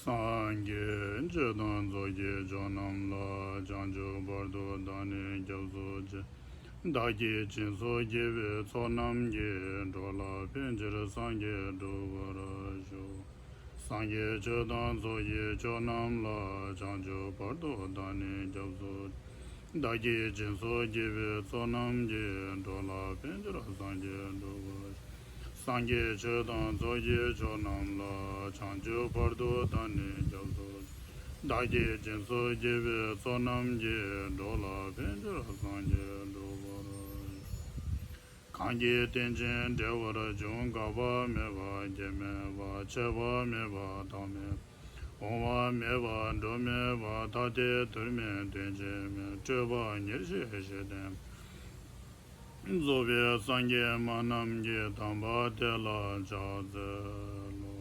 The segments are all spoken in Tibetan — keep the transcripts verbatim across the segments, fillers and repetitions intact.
སངས་རྒྱས་ཆོས་དང་ཚོགས་ཀྱི་མཆོག་རྣམས་ལ། བྱང་ཆུབ་བར་དུ་བདག་ནི་སྐྱབས་སུ་མཆི། བདག་གིས་སྦྱིན་སོགས་བགྱིས་པའི་ཚོགས་རྣམས་ཀྱིས། འགྲོ་ལ་ཕན་ཕྱིར་སངས་རྒྱས་འགྲུབ་པར་ཤོག། སངས་རྒྱས་ཆོས་དང་ཚོགས་ཀྱི་མཆོག་རྣམས་ལ། བྱང་ཆུབ་བར་དུ་བདག་ནི་སྐྱབས་སུ་མཆི། བདག་གིས་སྦྱིན་སོགས་བགྱིས་པའི་ཚོགས་རྣམས་ཀྱིས། འགྲོ་ལ་ཕན་ཕྱིར་སངས་རྒྱས་འགྲུབ་པར་ཤོག། སངས་རྒྱས་ཆོས་དང་ཚོགས་ཀྱི་མཆོག་རྣམས་ལ། བྱང་ཆུབ་བར་དུ་བདག་ནི་སྐྱབས་སུ་མཆི། བདག་གིས་སྦྱིན་སོགས་བགྱིས་པའི་ཚོགས་རྣམས་ཀྱིས། འགྲོ་ལ་ཕན་ཕྱིར་སངས་རྒྱས་འགྲུབ་པར་ཤོག། གང་གིས་རྟེན་ཅིང་འབྲེལ་བར་འབྱུང་། འགག་པ་མེད་པ་སྐྱེ་མེད་པ། ཆད་པ་མེད་པ་རྟག་མེད་པ། འོང་བ་མེད་པ་འགྲོ་མེད་པ། ཐ་དད་དོན་མེད་དོན་གཅིག་མེད། སྤྲོས་པ་ཉེར་ཞི་ཞི་བསྟན། རྫོགས་པའི་སངས་རྒྱས་སྨྲ་རྣམས་ཀྱིས། དམ་པ་དེ་ལ་ཕྱག་འཚལ་ལོ།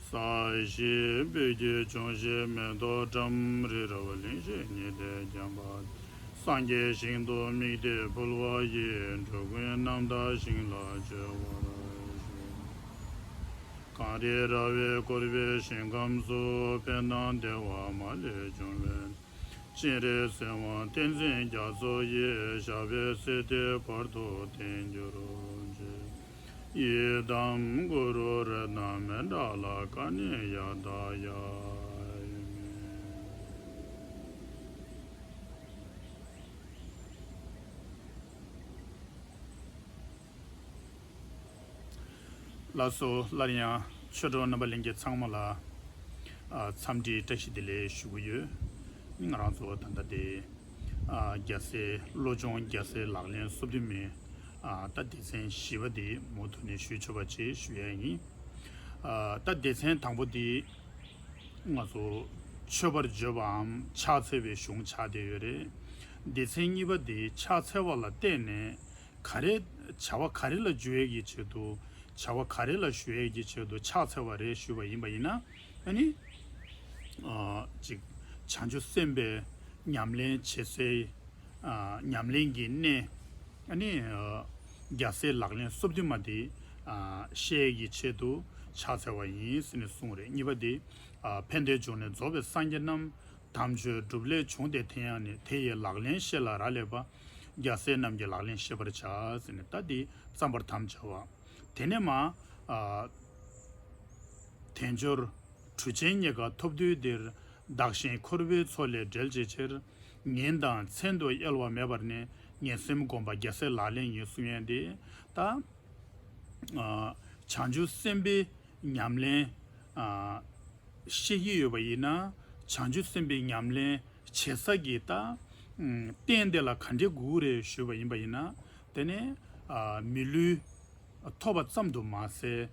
ས་གཞི་སྤོས་ཀྱིས་བྱུང་ཞིང་མེ་ཏོག་བཀྲམ། རི་རབ་གླིང་བཞི་ཉི་ཟླས་བརྒྱན་པ། སངས་རྒྱས་ཞིང་དུ་དམིགས་ཏེ་ཕུལ་བ་ཡིས། འགྲོ་ཀུན་རྣམ་དག་ཞིང་ལ་སྤྱོད་པར་ཤོག། གངས་རི་ར་བས་བསྐོར་བའི་ཞིང་ཁམས་སུ། ཕན་དང་བདེ་བ་མ་ལུས་འབྱུང་བའི། སྤྱན་རས་གཟིགས་དབང་བསྟན་འཛིན་རྒྱ་མཚོ་ཡི། ཞབས་པད་སྲིད་མཐའི་བར་དུ་བརྟན་གྱུར་ཅིག། ཡི་དམ་གུ་རུ་རཏྣ་མཎྜལ། ཀ་ཎི་ཡ་ཏ་ཡ་ཡེ་མེ། ལགས་སོ། སླར་ཡང་ཆོས་གྲོགས་རྣམ་པ་ལྷན་རྒྱས་ཚང་མ་ལ་ཨ་འཚམས་འདྲིའི་བཀྲ་ཤིས་བདེ་ལེགས་ཞུ་གི་ཡོད། ང་རང་ཚོ་ད་ལྟ་དེ་ཨ་རྒྱལ་སྲས་བློ་སྦྱོང་རྒྱལ་སྲས་ལག་ལེན་སོ་བདུན་མའི་ཨ་ད་སྡེ་ཚན་བཞི་པ་དེ་མུ་མཐུད་ནས་ཞུ་ཆོག་པ་བྱེད་ཞུ་ཡ་ཡིན། ཨ་ད་སྡེ་ཚན་དང་པོ་དེ་ང་ཚོ་མཆོད་པར་བརྗོད་པའམ་ཕྱག་འཚལ་བའི་གཞུང་ཆགས་བསྡད་ཡོད་རེད། སྡེ་ཚན་གཉིས་པ་དེ་ཕྱག་འཚལ་བ་ལ་བརྟེན་ནས། ག་རེ་བྱ་བ་ག་རེ་ལ་འཇུག་ཡས་ཀྱི་ཆེད་དུ། བྱ་བ་ག་རེ་ལ་ཞུགས་ཡས་ཀྱི་ཆེད་དུ་ཕྱག་འཚལ་བ་རེད་ཞུས་པ་ཡིན་པ་ཡིན་ན། ཨ་ནི། ཨ་ཅིག་བྱང་ཆུབ་སེམས་དཔའི་ཉམས་ལེན་བྱེད་སའི་ཨ་ཉམས་ལེན་གྱི་གནས། ཨ་ནི་ཨ་རྒྱལ་སྲས་ལག་ལེན་སོ་བདུན་མ་དེ་ཨ་བཤད་ཡས་ཀྱི་ཆེད་དུ་ཕྱག་འཚལ་བ་ཡིན་ཟེར་ནས་གསུངས་རེད། གཉིས་པ་དེ་ཨ་ཕན་བདེའི་འབྱུང་གནས་རྫོགས་པའི་སངས་རྒྱས་རྣམས། དམ་ཆོས་སྒྲུབ་ལས་བྱུང་སྟེ། དེ་ཡང་ནི་དེ་ཡི་ལག་ལེན་ཤེས་ལ་རག་ལས་པ། རྒྱལ་སྲས་རྣམས་ཀྱི་ལག་ལེན་ཤེས་པར་བྱ་ཟེར་ནས། ད་འདི་བརྩམ་པར་དམ་བཅའ་བ། དེ་ནས་མ། ཨ་དལ་འབྱོར་གྲུ་ཆེན་རྙེད་དཀའ་ཐོབ་དུས་འདིར། བདག་གཞན་འཁོར་བའི་མཚོ་ལས་བསྒྲལ་བྱའི་ཕྱིར། ངན་དང་མཚན་དུ་གཡེལ་བ་མེད་པར་ནི། ངན་སེམས་བསྒོམ་པ་རྒྱལ་སྲས་ལག་ལེན་ཡིན་གསུང་ཡས་འདི། ད་ཨ་བྱང་ཆུབ་སེམས་དཔའི་ཉམས་ལེན་ཨ་ཤེས་ཀྱི་ཡོད་པ་ཡིན་ན། བྱང་ཆུབ་སེམས་དཔའི་ཉམས་ལེན་བྱེད་ས་ཀྱི་ད་ཨམ་རྟེན་དེ་ལ་ག་འདྲས་དགོས་རེད་ཞུས་པ་ཡིན་པ་ཡིན་ན། དེ་ནས་ཨ་མི་ལུས་ཐོབ་པ་ཙམ་དུ་མ་ཟད།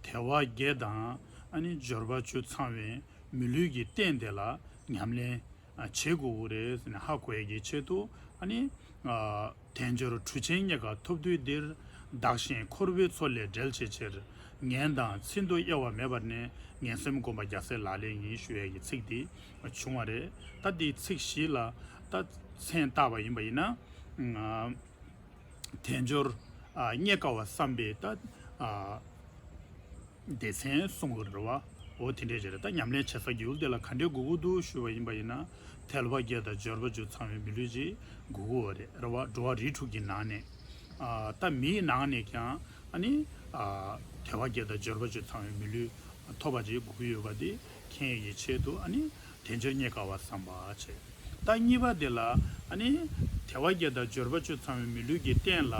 དལ་བ་བརྒྱད་དང་ཨ་ནི་འབྱོར་པ་བཅུ་ཚང་བའི་མི་ལུས་ཀྱི་རྟེན་དེ་ལ་ཉམས་ལེན་ཨ་བྱེད་དགོས་ཀྱི་རེད་ཟེར་ནས་ཧ་གོ་ཡས་ཀྱི་ཆེད་དུ། ཨ་ནི་ཨ་དལ་འབྱོར་གྲུ་ཆེན་རྙེད་དཀའ་ཐོབ་དུས་འདིར། བདག་གཞན་འཁོར་བའི་མཚོ་ལས་བསྒྲལ་བྱའི་ཕྱིར། ངན་དང་མཚན་དུ་གཡེལ་བ་མེད་པར་ནི། ངན་སེམས་བསྒོམ་པ་རྒྱལ་སྲས་ལག་ལེན་ཡིན་ཞུ་ཡས་ཀྱི་ཚིག་འདི་བྱུང་བ་རེད། ད་འདིའི་ཚིག་བཞི་ལ་ད་མཚན་བཏགས་པ་ཡིན་པ་ཡིན་ན། ཨ་དལ་འབྱོར་ཨ་རྙེད་དཀའ་བ་བསམ་པའི་ད་ཨ་སྡེ་ཚན་གསུང་གི་རེད་བ། འོ་དེ་འདྲས་ཅིག་རེད། ད་ཉམས་ལེན་བྱེད་ས་ཡུལ་དེ་ལ་ག་འདྲས་དགོས་ཀྱི་འདུག་ཞུས་པ་ཡིན་པ་ཡིན་ན། དལ་བ་བརྒྱད་དང་འབྱོར་པ་བཅུ་ཚང་བའི་མི་ལུས་ཅིག་དགོས་ཀྱི་རེད་རེད་བ། འགྲོ་བ་རིགས་དྲུག་གི་ནང་ནས། ཨ་ད་མིའི་ནང་ནས་ཀྱང་ཨ་ནི་ཨ་དལ་བ་བརྒྱད་དང་འབྱོར་པ་བཅུ་ཚང་བའི་མི་ལུས་ཐོབ་པ་ཅིག་དགོས་ཀྱི་ཡོད་པ་དེ་མཁྱེན་ཡས་ཀྱི་ཆེད་དུ། ཨ་ནི་དལ་འབྱོར་རྙེད་དཀའ་བ་བསམ་པ་བྱས། ད་གཉིས་པ་དེ་ལ་ཨ་ནི་དལ་བ་བརྒྱད་དང་འབྱོར་པ་བཅུ་ཚང་བའི་མི་ལུས་ཀྱི་རྟེན་ལ་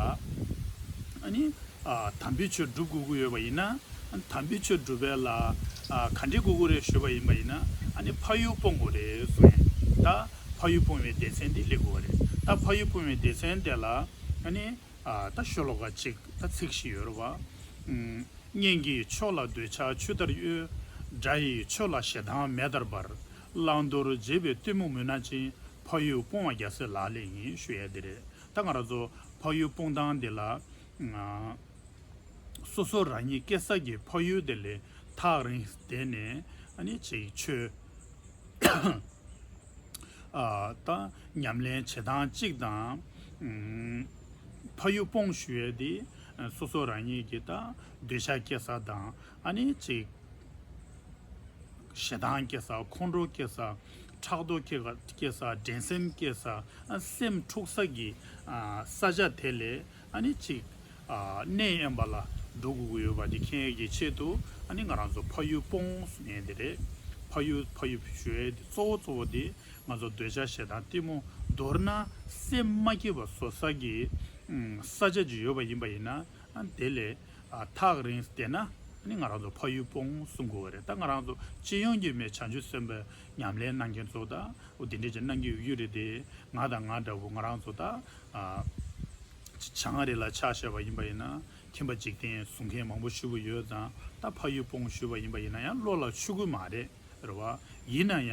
ཨ་ནི་ཨ་དམ་པའི་ཆོས་སྒྲུབ་དགོས་ཀྱི་ཡོད་པ་ཡིན་ན། ཨ་ནི་དམ་པའི་ཆོས་སྒྲུབ་པའི་ལ་ཨ་ག་འདྲས་དགོས་ཀྱི་རེད་ཞུས་པ་ཡིན་པ་ཡིན་ན། ཨ་ནི་ཕ་ཡུལ་སྤོང་དགོས་རེད་གསུངས་ཡས། ད་ཕ་ཡུལ་སྤོང་བའི་སྡེ་ཚན་དེ་སླེབས་དགོས་པ་རེད། ད་ཕ་ཡུལ་སྤོང་བའི་སྡེ་ཚན་དེ་ལ་ཨ་ནི་ཨ་ད་ཤོ་ལོ་ཀ་གཅིག་ད་ཚིག་བཞི་ཡོད་རེད་བ། ཨུམ། གཉེན་གྱི་ཕྱོགས་ལ་འདོད་ཆགས་ཆུ་ལྟར་གཡོ། དགྲ་ཡི་ཕྱོགས་ལ་ཞེ་སྡང་མེ་ལྟར་འབར། བླང་དོར་བརྗེད་པའི་གཏི་མུག་མུན་ནག་ཅན། ཕ་ཡུལ་སྤོང་བ་རྒྱལ་སྲས་ལག་ལེན་ཡིན་ཞུ་ཡས་འདི་རེད། ད་ང་རང་ཚོ་ཕ་ཡུལ་སྤོང་སྟངས་འདི་ལ་ཨ་སོ་སོ་རང་ཉིད་སྐྱེ་ས་ཀྱི་ཕ་ཡུལ་དེ་ལས་ཐག་རིང་བསྡད་ནས། ཨ་ནི་ཅིག་ཆོས་ཨ་ད་ཉམས་ལེན་བྱེད་སྟངས་གཅིག་དང་། ཨུམ། ཕ་ཡུལ་སྤོང་ཞུ་ཡས་དེ་སོ་སོ་རང་ཉིད་ཀྱི་ད་འདོད་ཆགས་སྐྱེ་ས་དང་། ཨ་ནི་ཅིག་ ཞེ་སྡང་སྐྱེ་ས། ཁོང་ཁྲོ་སྐྱེ་ས། ཕྲག་དོག་སྐྱེ་སྐྱེ་ས། འགྲན་སེམས་སྐྱེ་ས། ཨ་སེམས་འཁྲུག་ས་གི་ཨ་ས་ཆ་དེ་ལས་ཨ་ནི་ཅིག་ཨ་གནས་དབེན་པ་ལ་འགྲོ་དགོས་ཀྱི་ཡོད་པ་དེ་མཁྱེན་ཡས་ཀྱི་ཆེད་དུ། ཨ་ནི་ང་རང་ཚོ་ཕ་ཡུལ་སྤོང་གསུང་མཁན་དེ་རེད། ཕ་ཡུལ་ཕ་ཡུལ་ཞུ་ཡས་དེ་གཙོ་བོ་གཙོ་བོ་དེ་ང་ཚོ་འདོད་ཆགས་ཞེ་སྡང་གཏི་མུག་མདོར་ན་སེམས་མ་སྐྱིད་པ་བཟོ་ས་གི་ཨ་ས་ཆ་ཅིག་ཡོད་པ་ཡིན་པ་ཡིན་ན། ཨ་དེ་ལས་ཨ་ཐག་རིང་བསྡད་ན་ཨ་ནི་ང་རང་ཚོ་ཕ་ཡུལ་སྤོང་གསུང་དགོས་པ་རེད། ད་ང་རང་ཚོ་སྤྱི་ཡོངས་ཀྱི་མི་བྱང་ཆུབ་སེམས་དཔའི་ཉམས་ལེན་གནང་མཁན་ཚོ་ད་འོ་དེ་འདྲས་ཅིག་གནང་གི་ཡོད་ཀྱི་རེད་དེ། ང་དང་ང་འདྲ་བོ་ང་རང་ཚོ་ད་ཨ་བྱང་རེ་ལ་ཆ་བཞག་པ་ཡིན་པ་ཡིན་ན། ཁྱིམ་པ་འཇིག་རྟེན་བཟུང་མཁན་མང་པོ་ཞེ་པོ་ཡོད་ཙང་། ད་ཕ་ཡུལ་སྤོང་ཞུས་པ་ཡིན་པ་ཡིན་ན་ཡང་བློ་ལ་ཆུད་ཀྱི་མ་རེད། རེད་བ། ཡིན་ན་ཡང་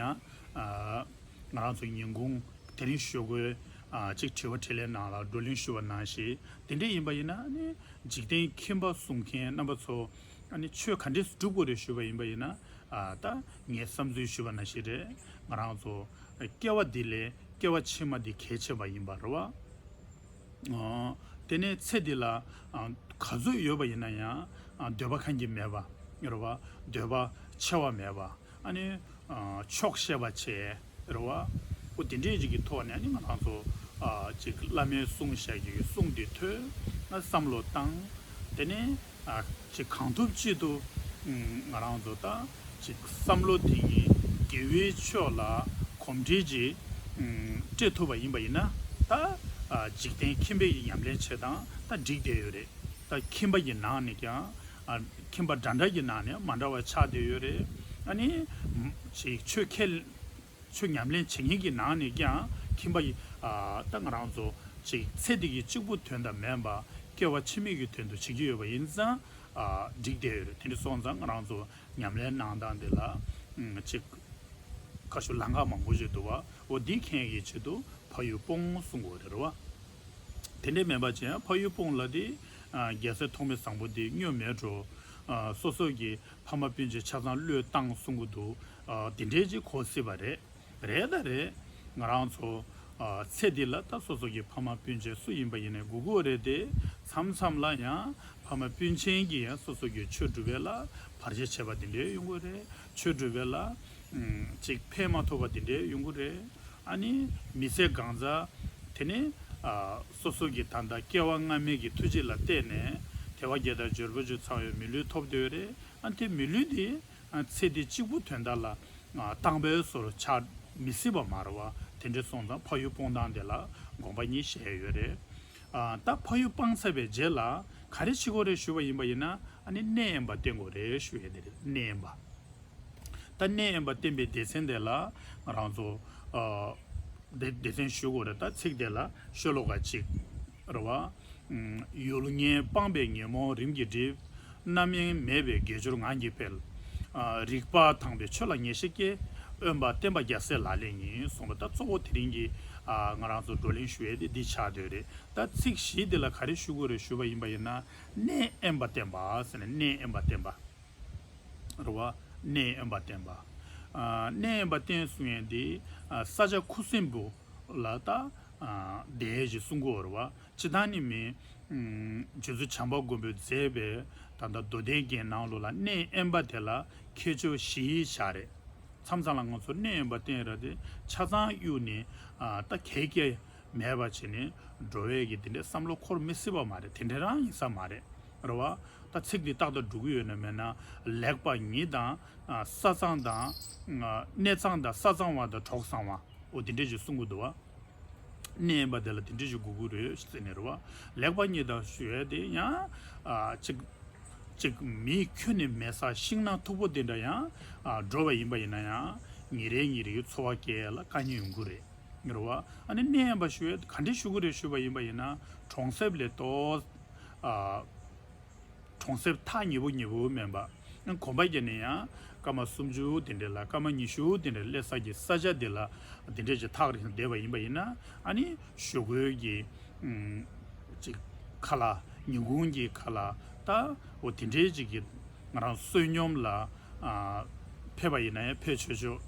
ཨ་ང་རང་ཚོ་ཉིན་གུང་དེ་རིང་ཞོགས་ཀས་ཨ་གཅིག་དྲི་བ་དྲིས་ལན་ནང་ལ་བགྲོ་གླེང་ཞུས་པ་ནང་བཞིན། དེ་འདྲས་ཡིན་པ་ཡིན་ན་ཨ་ནི་འཇིག་རྟེན་ཁྱིམ་པ་བཟུང་མཁན་རྣམ་པ་ཚོ་ཨ་ནི་ཆོས་ག་འདྲས་སྒྲུབ་དགོས་རེད་ཞུས་པ་ཡིན་པ་ཡིན་ན། ཨ་ད་ངས་བསམ་ཚུལ་ཞུས་པ་ནང་བཞིན་རེད། ང་རང་ཚོ་སྐྱེ་བ་འདི་ལས་སྐྱེ་བ་ཕྱི་མ་འདི་གལ་ཆེ་བ་ཡིན་པ་རེད་བ། ཨ་དེ་ནས་ཚེ་འདི་ལ་ཨ་ག་ཚོད་ཡོད་པ་ཡིན་ན་ཡང་ཨ་འདོད་པ་ཁེངས་ཀྱི་མེད་པ་རེད་བ། འདོད་པ་ཆེ་བ་མེད་པ། ཨ་ནི་ཨ་ཆོག་ཤེས་པ་བྱས་རེད་བ། འོ་དེ་འདྲས་ཅིག་གི་ཐོག་ནས་ཨ་ནི་ང་རང་ཚོ་ཨ་ཅིག་བླ་མའི་གསུང་བཤད་ཀྱི་གསུང་འདི་ཐོས། ཨ་བསམ་བློ་བཏང་། དེ་ནས་ཨ་ཅིག་གང་ཐུབ་ཅི་ཐུབ་ཨ་ང་རང་ཚོ་ད་ཅིག་བསམ་བློ་དེ་གིས་དགེ་བའི་ཕྱོགས་ལ་གོམས་འདྲིས་ཅིག་ཨ་སྤྲད་ཐུབ་པ་ཡིན་པ་ཡིན་ན། ད་ཨ་འཇིག་རྟེན་ཁྱིམ་པའི་ཉམས་ལེན་བྱེད་སྟངས་ད་འགྲིག་བསྡད་ཡོད་རེད། ད་ཁྱིམ་པ་གི་ནང་ནས་ཀྱང་ཨ་ཁྱིམ་པ་འདྲ་འདྲ་གི་ནང་ནས་མ་འདྲ་བ་ཆགས་བསྡད་ཡོད་རེད། ཨ་ནི་ཅིག་ཆོས་ཁས་ཆོས་ཉམས་ལེན་བྱེད་མཁན་གྱི་ནང་ནས་ཀྱང་ཁྱིམ་པ་ཡི་ཨ་ད་ང་རང་ཚོ་ཅིག་ཚེ་འདི་གི་གཅིག་པུ་དོན་དག་མིན་པ་སྐྱེ་བ་ཕྱི་མའི་གི་དོན་དུ་བྱེད་ཀྱི་ཡོད་པ་ཡིན་ཙང་ཨ་འགྲིག་བསྡད་ཡོད་རེད། དེ་འདྲ་སོང་ཙང་ང་རང་ཚོ་ཉམས་ལེན་གནང་སྟངས་དེ་ལ་ཨ་ཅིག་ཁ་ཤུ་ལམ་ཁ་མང་པོ་ཞིག་འདུག་བ། འོ་འདི་མཁྱེན་ཡས་ཀྱི་ཆེད་དུ་ཕ་ཡུལ་སྤོང་གསུང་དགོས་རེད་བ། དེ་འདྲས་མིན་པ་བྱས་ཕ་ཡུལ་སྤོང་ལབ་དེ་ཨ་རྒྱལ་སྲས་ཐོགས་མེད་བཟང་པོ་འདི་སྨྱོ་མེད་འགྲོ། ཨ་སོ་སོ་གི་ཕ་མ་སྤུན་མཆེད་ཆ་ཚང་བློས་བཏང་གསུང་གི་འདུག། ཨ་དེ་འདྲས་ཅིག་གོ་སྲིད་པ་རེད། རེད་ད་རེད། ང་རང་ཚོ་ཨ་ཚེ་འདི་ལ་ད་སོ་སོ་གི་ཕ་མ་སྤུན་མཆེད་སུ་ཡིན་པ་ཡིན་ནའི་སྒུག་དགོས་རེད་དེ། མཚམས་མཚམས་ལ་ཡང་ཕ་མ་སྤུན་མཆེད་ཀྱིས་ཡང་སོ་སོ་གི་ཆོས་སྒྲུབ་པ་ལ་བར་ཆད་བྱས་པ་དེ་འདྲས་ཡོང་གི་རེད། ཆོས་སྒྲུབ་པ་ལ་ཨམ་ཅིག་ཕན་མ་ཐོགས་པ་དེ་འདྲས་ཡོང་གི་རེད། ཨ་ནི་མི་ཚེ་གང་ཚ་དེ་ནི་ཨ་སོ་སོ་གི་ད་ལྟ་སྐྱེ་བ་སྔ་མའི་གི་ཐུགས་རྗེ་ལ་བརྟེན་ནས་དལ་བ་བརྒྱད་དང་འབྱོར་པ་བཅུ་ཚང་བའི་མི་ལུས་ཐོབ་བསྡད་ཡོད་རེད། ཨ་དེ་མི་ལུས་དེ་ཨ་ཚེ་འདི་གཅིག་པུ་དོན་དག་ལ་ཨ་བཏང་པའི་བཟོ་འདྲ་ཆགས་མི་སྲིད་པ་མ་རེད་བ། དེ་འདྲ་སོང་ཙང་ཕ་ཡུལ་སྤོང་སྟངས་དེ་ལ་དགོངས་པ་གཉིས་བཞེས་ཡོད་རེད། ཨ་ད་ཕ་ཡུལ་སྤངས་ཚར་བའི་རྗེས་ལ་ག་རེ་བྱེད་དགོས་རེད་ཞུས་པ་ཡིན་པ་ཡིན་ན། ཨ་ནི་གནས་དབེན་པ་བསྟེན་དགོས་རེད་ཞུ་ཡས་དེ་རེད། གནས་དབེན་པ། ད་གནས་དབེན་པ་བསྟེན་པའི་སྡེ་ཚན་དེ་ལ་ང་རང་ཚོ་ཨ་སྡེ་སྡེ་ཚན་ཞུ་དགོས་རེད། ད་ཚིག་དེ་ལ་ཤོ་ལོ་ཀ་གཅིག་རེད་བ། ཨམ་ཡུལ་ངན་སྤངས་པས་ཉོན་མོངས་རིམ་གྱིས་འགྲིབ། རྣམ་གཡེང་མེད་པས་དགེ་སྦྱོར་ངང་གིས་འཕེལ། ཨ་རིག་པ་དྭངས་པས་ཆོས་ལ་ངེས་ཤེས་སྐྱེ། དབེན་པ་བསྟེན་པ་རྒྱལ་སྲས་ལག་ལེན་ཡིན་གསུངས་པ། ད་གཙོ་བོ་དེ་རིང་གི་ཨ་ང་རང་ཚོ་བགྲོ་གླེང་ཞུ་ཡས་དེ་འདི་ཆགས་བསྡད་ཡོད་རེད། ད་ཚིག་བཞི་དེ་ལ་ག་རེ་ཞུ་དགོས་རེད་ཞུས་པ་ཡིན་པ་ཡིན་ན། གནས་དབེན་པ་བསྟེན་པ་ཟེར་ནས་གནས་དབེན་པ་བསྟེན་པ། རེད་བ། གནས་དབེན་པ་བསྟེན་པ། ཨ་གནས་དབེན་པ་བསྟེན་གསུང་ཡས་འདི་ཨ་ས་ཆ་ཁུ་སིམ་པོ་ལ་ད་ཨ་བསྡད་ཡས་ཞིག་གསུང་གི་ཡོད་རེད་བ། སྤྱིར་བཏང་ནི་མི་ཨ་རྗེ་བཙུན་བྱམས་པ་མགོན་པོས་མཛད་པའི་ད་ལྟ་མདོ་སྡེ་རྒྱན་ནང་ལོགས་ལ་གནས་དབེན་པ་དེ་ལ་ཁྱད་ཆོས་བཞི་བཞག་རེད། མཚམས་མཚམས་ལ་ང་ཚོ་གནས་དབེན་པ་བསྟེན་ར་དེ་ཆ་ཚང་གཡུག་ནས་ཨ་ད་གལ་གལ་མེད་པ་བྱས་ནས་འགྲོ་བའི་གི་དེ་འདྲའི་བསམ་བློ་འཁོར་མི་སྲིད་པ་མ་རེད། དེ་འདྲ་རང་ཡིན་ས་མ་རེད། རེད་བ། ད་ཚིག་འདི་ཏག་ཏག་འགྲོ་གི་ཡོད་ན་མེད་ན། ལེགས་པ་ཉིད་དང་ཨ་ས་གཙང་དང་ཨ་གནས་གཙང་དང་ས་གཙང་བ་དང་གྲོགས་བཟང་བ། འོ་དེ་འདྲས་ཞིག་གསུང་གི་འདུག་བ། གནས་དབེན་པ་དེ་ལ་དེ་འདྲས་ཞིག་དགོས་ཀྱི་རེད་ཟེར་ནས་རེད་བ། ལེགས་པ་ཉིད་དང་ཞུ་ཡས་དེ་ཡང་ཨ་ཅིག་ཅིག་མི་ཁྱོན་ནས་མེད་ས་ཤིང་ནགས་མཐུག་པོ་དེ་འདྲ་ཡང་ཨ་འགྲོ་བ་ཡིན་པ་ཡིན་ན་ཡང་ཉིན་རེ་ཉིན་རེའི་འཚོ་བ་སྐྱེལ་ལ་དཀའ་ངལ་ཡོང་གི་རེད། རེད་བ། ཨ་ནི་གནས་དབེན་པ་ཞུ་ཡས་ག་འདྲས་ཞུ་གི་རེད་ཞུས་པ་ཡིན་པ་ཡིན་ན། གྲོང་གསེབ་ལས་ཏོག་ཨ་གྲོང་གསེབ་ཐག་ཉེ་པོ་ཉེ་པོ་མིན་པ། གོམ་པ་བརྒྱབ་ནས་ཡང་སྐར་མ་སུམ་ཅུ་དེ་འདྲ་ལ་སྐར་མ་ཉི་ཤུ་དེ་འདྲ་སླེབས་ས་ཀྱི་ས་ཆ་དེ་ལ་དེ་འདྲ་ཅིག་ཐག་རིང་བསྡད་པ་ཡིན་པ་ཡིན་ན། ཨ་ནི་ཞོགས་ཀས་ཀྱི་ཨམ་ཅིག་ཁ་ལག་ཉིན་གུང་གི་ཁ་ལག་ད་འོ་དེ་འདྲའི་ཅིག་གི་ང་རང་བསོད་སྙོམས་ལ་ཨ་ཕེབས་པ་ཡིན་ན་ཡང་ཕེབས་ཆོག་ཆོག་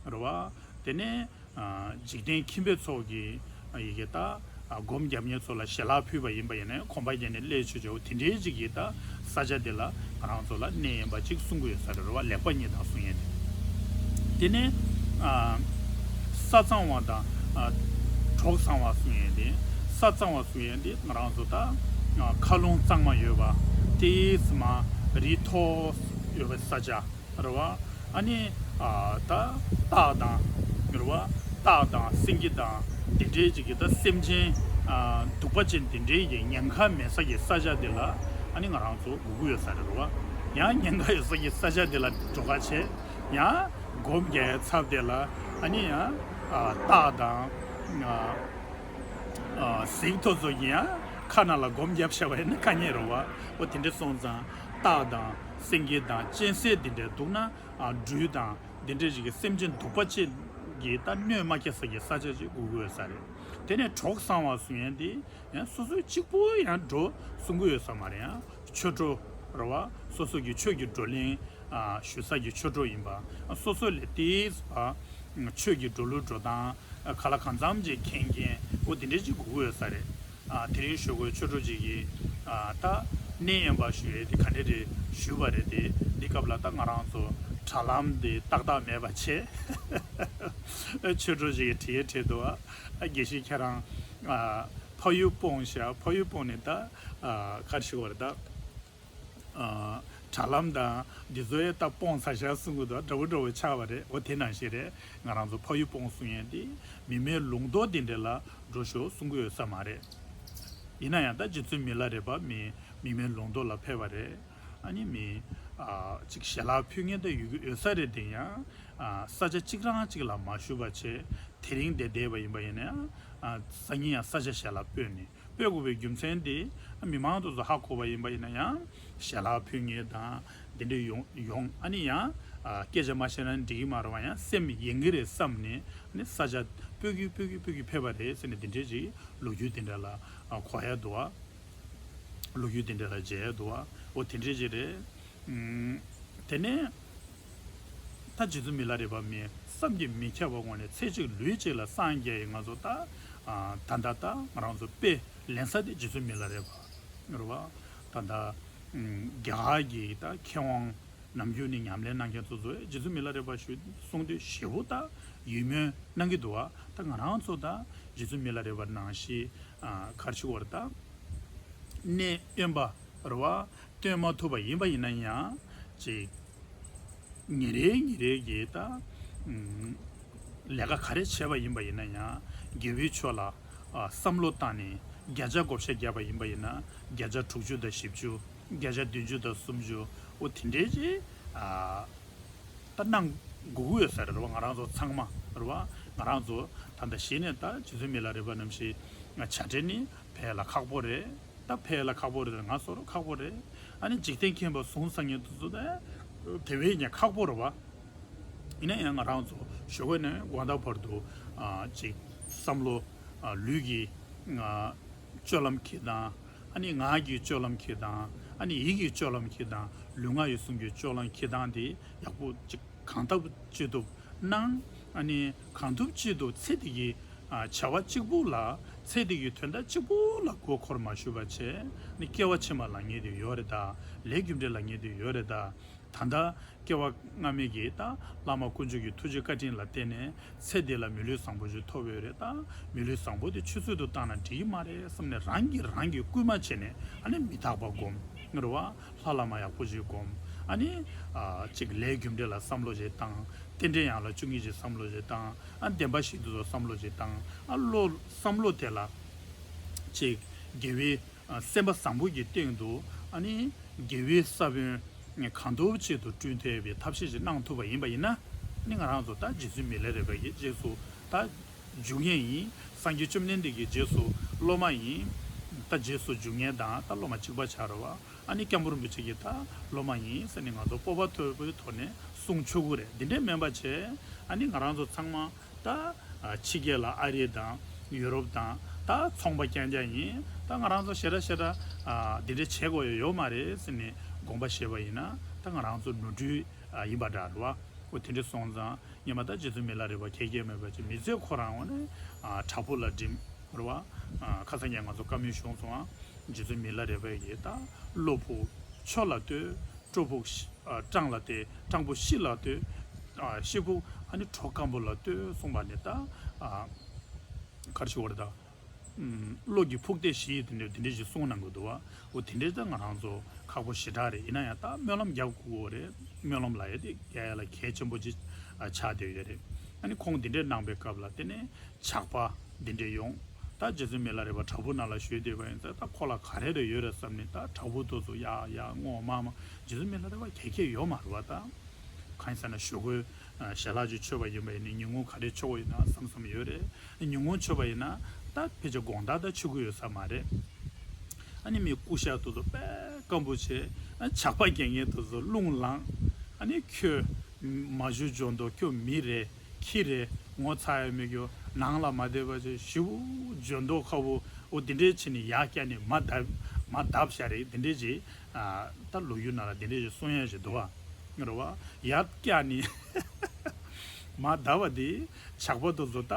རེད་བ། དེ་ནས་ཨ་འཇིག་རྟེན་ཁྱིམ་པའི་ཚོགས་ཀྱི་ཨ་ཡི་གེ་ད་ཨ་སྒོམ་རྒྱབ་མཁན་ཚོ་ལ་ཞལ་ལག་ཕུལ་བ་ཡིན་པ་ཡིན་ན་ཡང་གོམ་པ་བརྒྱབ་ནས་སླེབས་ཆོག་ཆོག་དེ་འདྲའི་ཅིག་གི་ད་ས་ཆ་དེ་ལ་ང་རང་ཚོ་ལ་གནས་དབེན་པ་ཅིག་གསུང་གི་ཡོད་ས་རེད། རེད་བ། ལེགས་པ་ཉིད་དང་གསུང་ཡས་དེ། དེ་ནས་ཨ། ས་གཙང་བ་དང་ཨ། གྲོག་གཙང་བ་གསུང་ཡས་དེ། ས་གཙང་བ་གསུང་ཡས་དེ་ང་རང་ཚོ་ད་ཨ། མཁའ་རླུང་གཙང་མ་ཡོད་པ་དེའི་མ་རི་མཐོ་ཡོད་པའི་ས་ཆ་རེད་བ། ཨ་ནི་ཨ། ད་སྟག་དང་རེད་བ། སྟག་དང་སེང་གེ་དང་དེ་འདྲའི་ཅིག་གི་ད་སེམས་ཅན་ཨ། གདུག་པ་ཅན་དེ་འདྲའི་གི་ཉེན་ཁ་མེད་ས་གི་ས་ཆ་དེ་ལ་ཨ་ནི་ང་རང་ཚོ་སྒུག་གི་ཡོད་ས་རེད་བ། ཡང་ཉེན་ཁ་ཡོད་ས་གི་ས་ཆ་དེ་ལ་འགྲོ་ཁ་བྱས། ཡང་སྒོམ་རྒྱག་ཚབ་དེ་ལ་ཨ་ནི་ཡང་ཨ། སྟག་དང་ཨ། ཨ། གཟིག་ཐོ་ཚོ་གི་ཡང་ཁ་ནང་ལ་སྒོམ་བརྒྱབ་བྱས་པ་ཡིན་ན་དཀའ་ངལ་རེད་བ། འོ་དེ་འདྲ་སོང་ཙང་སྟག་དང་སེང་གེ་དང་གཅན་གཟན་དེ་འདྲ་འདུག་ན་ཨ། སྦྲུལ་དང་དེ་འདྲ་ཞིག་གི་སེམས་ཅན་གདུག་པ་ཅན་གྱི་ད་གནོད་མ་སྐྱེལ་ས་གི་ས་ཆ་ཅིག་སྒུག་གི་ཡོད་ས་རེད། དེ་ནས་གྲོག་གཙང་བ་གསུང་ཡས་དེ་ཡང་སོ་སོའི་གཅིག་པུ་ཡང་འགྲོ་གསུང་གི་ཡོད་ས་མ་རེད། ཡང་ཆོས་གྲོགས་རེད་བ། སོ་སོ་གི་ཆོས་ཀྱི་བགྲོ་གླེང་ཨ། ཞུ་ས་གི་ཆོས་གྲོགས་ཡིན་པ། སོ་སོ་ལས་དེའི་ཨ། ཆོས་ཀྱི་འགྲོ་ལུགས་འགྲོ་སྟངས་ག་ལ་གང་འཚམ་ཅིག་མཁྱེན་མཁན་འོ་དེ་འདྲ་ཅིག་དགོས་ཀྱི་ཡོད་ས་རེད། ཨ། དེ་རིང་ཞུ་དགོས་ཆོས་གྲོགས་ཅིག་གིས་ཨ། ད་གནས་དབེན་པ་ཞུ་ཡས་དེ་ག་འདྲ་རེད་ཞུས་པ་རེད་དེ། འདི་སྐབས་ལ་ད་ང་རང་ཚོ་དྲ་ལམ་དེ་ཏག་ཏག་མེད་པ་བྱས། ཆོས་གྲོགས་ཅིག་གིས་བྲིས་ཡས་བྲིས་འདུག་ཨ། དགེ་བཤེས་ཁྱེད་རང་ཨ། ཕ་ཡུལ་སྤོང་ཤག་ཕ་ཡུལ་སྤོང་ནས་ད་ཨ། ག་རེ་ཞུ་དགོས་རེད་ད། ཨ། དྲ་ལམ་དང་འདི་ཚོ་ཡང་ད་སྤོང་ཚར་ཤག་གསུང་གི་འདུག་འདྲ་པོ་འདྲ་པོ་ཆགས་པ་རེད། འོ་དེ་ནང་བཞིན་རེད། ང་རང་ཚོ་ཕ་ཡུལ་སྤོང་གསུང་ཡས་འདི་མི་མེད་ལུང་རྟོགས་འདི་འདྲ་ལ་འགྲོ་ཤོག་གསུང་གི་ཡོད་ས་མ་རེད། ཡིན་ན་ཡང་ད་རྗེ་བཙུན་མི་ལ་རས་པ་མི་མི་མེད་ལུང་རྟོགས་ལ་ཕེབས་པ་རེད། ཨ་ནི་མི་ཨ། ཅིག་ཞལ་ལག་ཕུལ་མཁན་ད་ཡོད་ཀྱི་ཡོད་ས་རེད། དེ་ཡང་ཨ། ས་ཆ་གཅིག་རང་གཅིག་ལ་མ་བཞུགས་པ་བྱས། དེ་རིང་འདིར་བསྡད་པ་ཡིན་པ་ཡིན་ན་ཡང་ཨ། སང་ཉིན་ཡང་ས་ཆ་གཞན་ལ་སྤོས་ནས། སྤོས་དགོས་པའི་རྒྱུ་མཚན་དེ་མི་མང་དེ་ཚོ་ཧ་གོ་བ་ཡིན་པ་ཡིན་ན་ཡང་ཞལ་ལག་ཕུལ་མཁན་དང་དེ་འདྲ་ཡོང་ཡོང་། ཨ་ནི་ཡང་ཨ། སྐད་ཆ་མ་བཤད་ན་འགྲིག་གི་མ་རེད་བ། ཡང་སེམས་ཡེངས་གི་རེད་བསམ་ནས་ཨ་ནི་ས་ཆ་སྤོ་གི་སྤོ་གི་སྤོ་གི་ཕེབས་པ་རེད་ཟེར་ནས་དེ་འདྲ་ཅིག་ལོ་རྒྱུས་དེ་འདྲ་ལ་ཨ། གོ་ཡ་འདུག་བ། ལོ་རྒྱུས་དེ་འདྲ་ལ་མཇལ་ཡ་འདུག་བ། འོ་དེ་འདྲ་ཅིག་རེད། ཨུམ། དེ་ནས་ད་རྗེ་བཙུན་མི་ལ་རས་པ་མི་བསམ་གྱིས་མི་ཁྱབ་པ་ངོ་ནས་ཚེ་གཅིག་ལུས་གཅིག་ལ་སངས་རྒྱས་ཡི་ང་ཚོ་ད་ཨ། ད་ལྟ་ད་ང་རང་ཚོ་དཔེ་ལེན་ས་དེ་རྗེ་བཙུན་མི་ལ་རས་པ་རེད་བ། ད་ལྟ་ཨུམ། རྒྱ་གར་གྱི་ད་མཁས་དབང་ནམ་རྒྱུན་ནས་ཉམས་ལེན་གནང་མཁན་ཚོ་ཚོས་རྗེ་བཙུན་མི་ལ་རས་པ་ཞུ་གསུང་དུས་ཞེ་པོ་ད་ཡིད་སྨོན་གནང་གི་འདུག་བ། ད་ང་རང་ཚོ་ད་རྗེ་བཙུན་མི་ལ་རས་པ་ནང་བཞིན་ཨ། ག་རེ་ཞུ་དགོས་རེད་ད། གནས་དབེན་པ་རེད་བ། སྟོན་མ་ཐུབ་པ་ཡིན་པ་ཡིན་ན་ཡང་ཅིག་ཉིན་རེ་ཉིན་རེ་གི་ད་ཨུམ། ལས་ཀ་ག་རེ་བྱས་པ་ཡིན་པ་ཡིན་ན་ཡང་དགེ་བའི་ཕྱོགས་ལ་ཨ། བསམ་བློ་བཏང་ནས་བརྒྱ་ཆ་བགོ་བཤའ་བརྒྱབ་པ་ཡིན་པ་ཡིན་ན་བརྒྱ་ཆ་དྲུག་ཅུ་དང་བཞི་བཅུ། བརྒྱ་ཆ་བདུན་ཅུ་དང་སུམ་ཅུ། འོ་དེ་འདྲའི་ཅིག་ཨ། ད་གནང་དགོས་ཀྱི་ཡོད་ས་རེད་བ། ང་རང་ཚོ་ཚང་མ་རེད་བ། ང་རང་ཚོ་ད་ལྟ་གཞི་ནས་ད་རྗེ་བཙུན་མི་ལ་རས་པ་ནང་བཞིན་བྱ་བྲལ་ནི་ཕལ་ལ་ཁག་པོ་རེད། ད་ཕལ་ལ་ཁག་པོ་རེད། ང་བཟོ་འདྲ་ཁག་པོ་རེད། ཨ་ནི་འཇིག་རྟེན་མཁྱེན་པ་ཟུང་ཟ་མཁན་དེ་ཚོ་ད་དེ་བས་ཀྱང་ཁག་པོ་རེད་བ། ཡིན་ན་ཡང་ང་རང་ཚོ་ཞོགས་པ་ནས་དགོང་དག་བར་དུ་ཨ། ཅིག་བསམ་བློ་ཨ། ལུས་ཀྱི་ཨ། སྤྱོད་ལམ་འཁྱེར་སྟངས། ཨ་ནི་ངག་གི་སྤྱོད་ལམ་འཁྱེར་སྟངས། ཨ་ནི་ཡིད་ཀྱི་སྤྱོད་ལམ་འཁྱེར་སྟངས། ལུས་ངག་ཡིད་གསུམ་གྱི་སྤྱོད་ལམ་འཁྱེར་སྟངས་དེ་ཡག་པོ་ཅིག་གང་ཐུབ་ཅི་ཐུབ་གནང་། ཨ་ནི་གང་ཐུབ་ཅི་ཐུབ་ཚེ་འདི་གི་ཨ། བྱ་བ་གཅིག་པུ་ལ། ཚེ་འདི་གི་དོན་དག་གཅིག་པུ་ལ་མགོ་འཁོར་མ་བཞུགས་པ་བྱས། ཨ་ནི་སྐྱེ་བ་ཕྱི་མ་ལ་ངེས་དེ་ཡོད་རེད་ད། ལས་རྒྱུ་འབྲས་ལ་ངེས་དེ་ཡོད་རེད་ད། ད་ལྟ་སྐྱེ་བ་སྔ་མའི་གི་ད་བླ་མ་དཀོན་མཆོག་གི་ཐུགས་རྗེ་བཀའ་དྲིན་ལ་བརྟེན་ནས་ཚེ་འདི་ལ་མི་ལུས་བཟང་པོ་ཞིག་ཐོབ་ཡོད་རེད་ད། མི་ལུས་བཟང་པོ་དེ་ཆུད་ཟོས་དུ་བཏང་ན་འགྲིག་གི་མ་རེད་བསམ་ནས་རང་གིས་རང་གི་སྐུལ་མ་བྱས་ནས་ཨ་ནི་མི་རྟག་པ་སྒོམ། རེད་བ། ལྷ་བླ་མ་ཡག་པོ་ཞིག་སྒོམ། ཨ་ནི་ཨ། ཅིག་ལས་རྒྱུ་འབྲས་ལ་བསམ་བློ་ཞིག་བཏང་། རྟེན་འབྲེལ་ཡང་ལ་བཅུ་གཉིས་ཀྱི་བསམ་བློ་ཞིག་བཏང་། ཨ། བདེན་པ་བཞི་དེ་ཚོ་བསམ་བློ་ཞིག་བཏང་། ཨ། བློ་བསམ་བློ་དེ་ལ་ཅིག་དགེ་བའི་ཨ། སེམས་པ་བཟང་པོ་གི་སྟེང་དུ་ཨ་ནི་དགེ་བའི་ས་བོན་གང་ཐུབ་ཅིག་ཏུ་བསྐྲུན་ཐུབ་པའི་ཐབས་ཤེས་ཤིག་གནང་ཐུབ་པ་ཡིན་པ་ཡིན་ན། ཨ་ནི་ང་རང་ཚོ་ད་རྗེ་བཙུན་མི་ལ་རས་པ་ཡི་རྗེས་སུ་ད་འཇུག་མཁན་ཡིན། སངས་རྒྱས་བཅོམ་ལྡན་འདས་ཀྱི་རྗེས་སུ་སློབ་མ་ཡིན། ད་རྗེས་སུ་འཇུག་མཁན་དང་ད་སློབ་མ་གཅིག་པ་ཆགས་རེད་བ། ཨ་ནི་སྐྱབས་མགོན་རིན་པོ་ཆེ་གི་ད་སློབ་མ་ཡིན་ཟེར་ནས་ང་ཚོ་སྤོབས་པ་མཐོ་པོའི་ཐོག་ནས་གསུང་ཆོག་གི་རེད། འདི་འདྲས་མིན་པ་བྱས། ཨ་ནི་ང་རང་ཚོ་ཚང་མ་ད་ཕྱི་རྒྱལ་ལ་ཨ་རི་དང་ཡུ་རོབ་དང་ད་ཚོང་པ་རྐྱང་རྐྱང་ཡིན། ད་ང་རང་ཚོ་ཞེ་དྲག་ཞེ་དྲག་འདི་འདྲས་བྱེད་དགོས་ཡ་ཡོད་མ་རེད་ཟེར་ནས་དགོངས་པ་བཞེས་པ་ཡིན་ན། ད་ང་རང་ཚོ་ནོར་འཁྲུལ་ཡིན་པ་འདྲ་རེད་བ། འོ་དེ་འདྲས་སོང་ཙང་སྔོན་མ་ད་རྗེ་བཙུན་མི་ལ་རས་པ་ག་གེ་མེད་པ་ཅིག་མི་ཚེ་ཁོ་རང་འོ་ནས་ཨ། བྲག་ཕུག་ལ་འགྲིམ་རེད་བ། ཨ། ཁ་སང་ཉིན་ང་ཚོ་བཀའ་མོལ་བྱུང་སོང་ཨ། རྗེ་བཙུན་མི་ལ་རས་པ་གིས་ད་བློ་ཕུགས་ཆུ་ལ་ལྟོས། སྤྲོ་ཕུགས་ཤི་ཨ། སྤྲང་ལ་ལྟོས། སྤྲང་པོ་ཤི་ལ་ལྟོས། ཨ་ཤི་ཁུ་ཨ་ནི་གྲོ་སྐམ་པོ་ལ་ལྟོས་གསུངས་པ་ནི་ད་ཨ་གར་ཞིག་བར་ད་ཨུམ་བློ་གི་ཕུགས་ཏེ་ཞི་ཡི་དེ་འདྲ་དེ་འདྲ་ཞིག་གསུངས་གནང་གི་འདུག་བ། འོ་དེ་འདྲ་ད་ང་རང་ཚོ་ཁག་པོ་ཞེ་དྲག་རེད། ཡིན་ན་ཡང་ད་སྨོན་ལམ་རྒྱག་དགོས་རེད། སྨོན་ལམ་ལ་ཡ་དེ་རྒྱག་ཡ་ལ་གལ་ཆེན་པོ་ཅིག་ཨ་ཆགས་བསྡད་ཡོད་རེད། ཨ་ནི་ཁོང་དེ་འདྲ་གནང་པའི་སྐབས་ལ་དེ་ནས་ཇག་པ་འདི་འདྲ་ཡོང་། ད་རྗེ་བཙུན་མི་ལ་རས་པ་བྲག་ཕུག་ནང་ལ་བཞུགས་བསྡད་པ་ཡིན་ཙང་ད་ཁོ་ལ་ག་རེ་རེ་ཡོད་རེད་བསམ་ནས་ད་བྲག་ཕུག་དུ་སུ་ཡག་ཡག་སྔོ་མ་མ་རྗེ་བཙུན་མི་ལ་རས་པ་ག་གེ་ཡོད་མ་རེད་བ། ད་གང་ཡིན་ཟེར་ན་ཞོགས་ཀས་ཞལ་ལག་ཅིག་མཆོད་པ་ཡིན་པ་ཡིན་ནའི་ཉིན་གུང་ག་རེ་མཆོད་ཀྱི་ཡོད་ན་བསམ་བསམ་ཡོད་རེད། ཉིན་གུང་མཆོད་པ་ཡིན་ན་ད་ཕལ་ཆེར་དགོང་དག་ད་མཆོད་ཀྱི་ཡོད་ས་མ་རེད། ཨ་ནི་མི་སྐུ་ཤ་དུ་དུ་དཔེ་སྐམ་པོ་བྱས། ཨ་ཇག་པ་རྒྱག་མཁན་དུ་དུ་རླུང་ལངས། ཨ་ནི་ཁྱོད་མ་བཞུ་འཇོན་མདོག་ཁྱོད་མི་རེད། ཁྱི་རེད། ངོ་ཚ་ཡ་མི་རྒྱུ་ནང་ལ་མ་བསྡད་པ་བྱས་ཞིའུ་འཇོན་མདོག་ཁ་བོ། འོ་དེ་འདྲའི་བྱས་ནས་ཡར་བཀྱགས་ནས་མར་བརྡབ་མར་བརྡབ་བཞག་རེད། དེ་འདྲའི་ཅིག་ཨ་ད་ལོ་རྒྱུས་ནང་ལ་དེ་འདྲའི་ཅིག་གསུང་ཡ་ཞིག་འདུག་བ། རེད་བ། ཡར་བཀྱགས་ནས་མར་བརྡབ་པ་དེ་ཇག་པ་དེ་ཚོ་ད་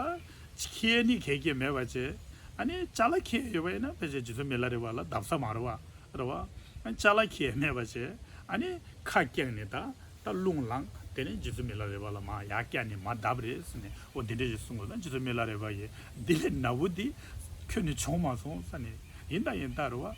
ཁྱི་ནི་གས་ཀྱི་མེད་པ་བྱས། ཨ་ནི་ཅ་ལག་ཁྱི་ཡོད་པ་ཡིན་ན་ཕལ་ཆེར་རྗེ་བཙུན་མི་ལ་རས་པ་ལ་བརྡབ་ས་མ་རེད་བ། རེད་བ། ཨ་ཅ་ལག་ཁྱི་མེད་པ་བྱས། ཨ་ནི་ཁ་བཀྱགས་ནས་ད་ད་རླུང་ལངས། དེ་ནས་རྗེ་བཙུན་མི་ལ་རས་པ་ལ་མར་ཡར་བཀྱགས་ནས་མར་བརྡབ་རེད་ཟེར་ནས་འོ་དེ་འདྲ་ཞིག་གསུང་གི་འདུག་རྗེ་བཙུན་མི་ལ་རས་པ་ཡིས་འདི་ལས་ན་བུ་འདི་ཁྱོན་ནས་བྱུང་མ་སོང་ཟེར་ནས། ཡིན་ད་ཡིན་ད་རེད་བ།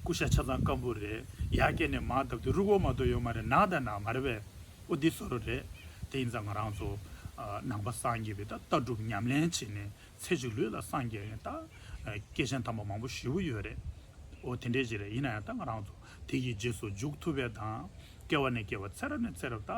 སྐུ་ཤ་ཆ་ཚང་སྐམ་པོ་རེད། ཡར་བཀྱགས་ནས་མར་བརྡབ་དུས་རུས་ཁོག་མ་གཏོགས་ཡོད་མ་རེད། ནག་དང་ནག་མ་རེད་པས། འོ་འདི་བཟོ་འདྲ་རེད། དེ་ཡིན་ཙང་ང་རང་ཚོ་ཨ་ནང་པ་སངས་རྒྱས་པའི་ད་ལྟ་གྲུབ་ཉམས་ལེན་བྱས་ནས་ཚེ་གཅིག་ལུས་ལ་སངས་རྒྱས་ཡོད་ད། ཨ་སྐྱེས་ཆེན་དམ་པ་མང་པོ་ཞེ་པོ་ཡོད་རེད། འོ་དེ་འདྲས་ཅིག་རེད། ཡིན་ན་ཡང་ད་ང་རང་ཚོ་དེ་གི་རྗེས་སུ་འཇུག་ཐུབ་པའི་དང་། སྐྱེ་བ་ནས་སྐྱེ་བ་ཚེ་རབས་ནས་ཚེ་རབས་ད་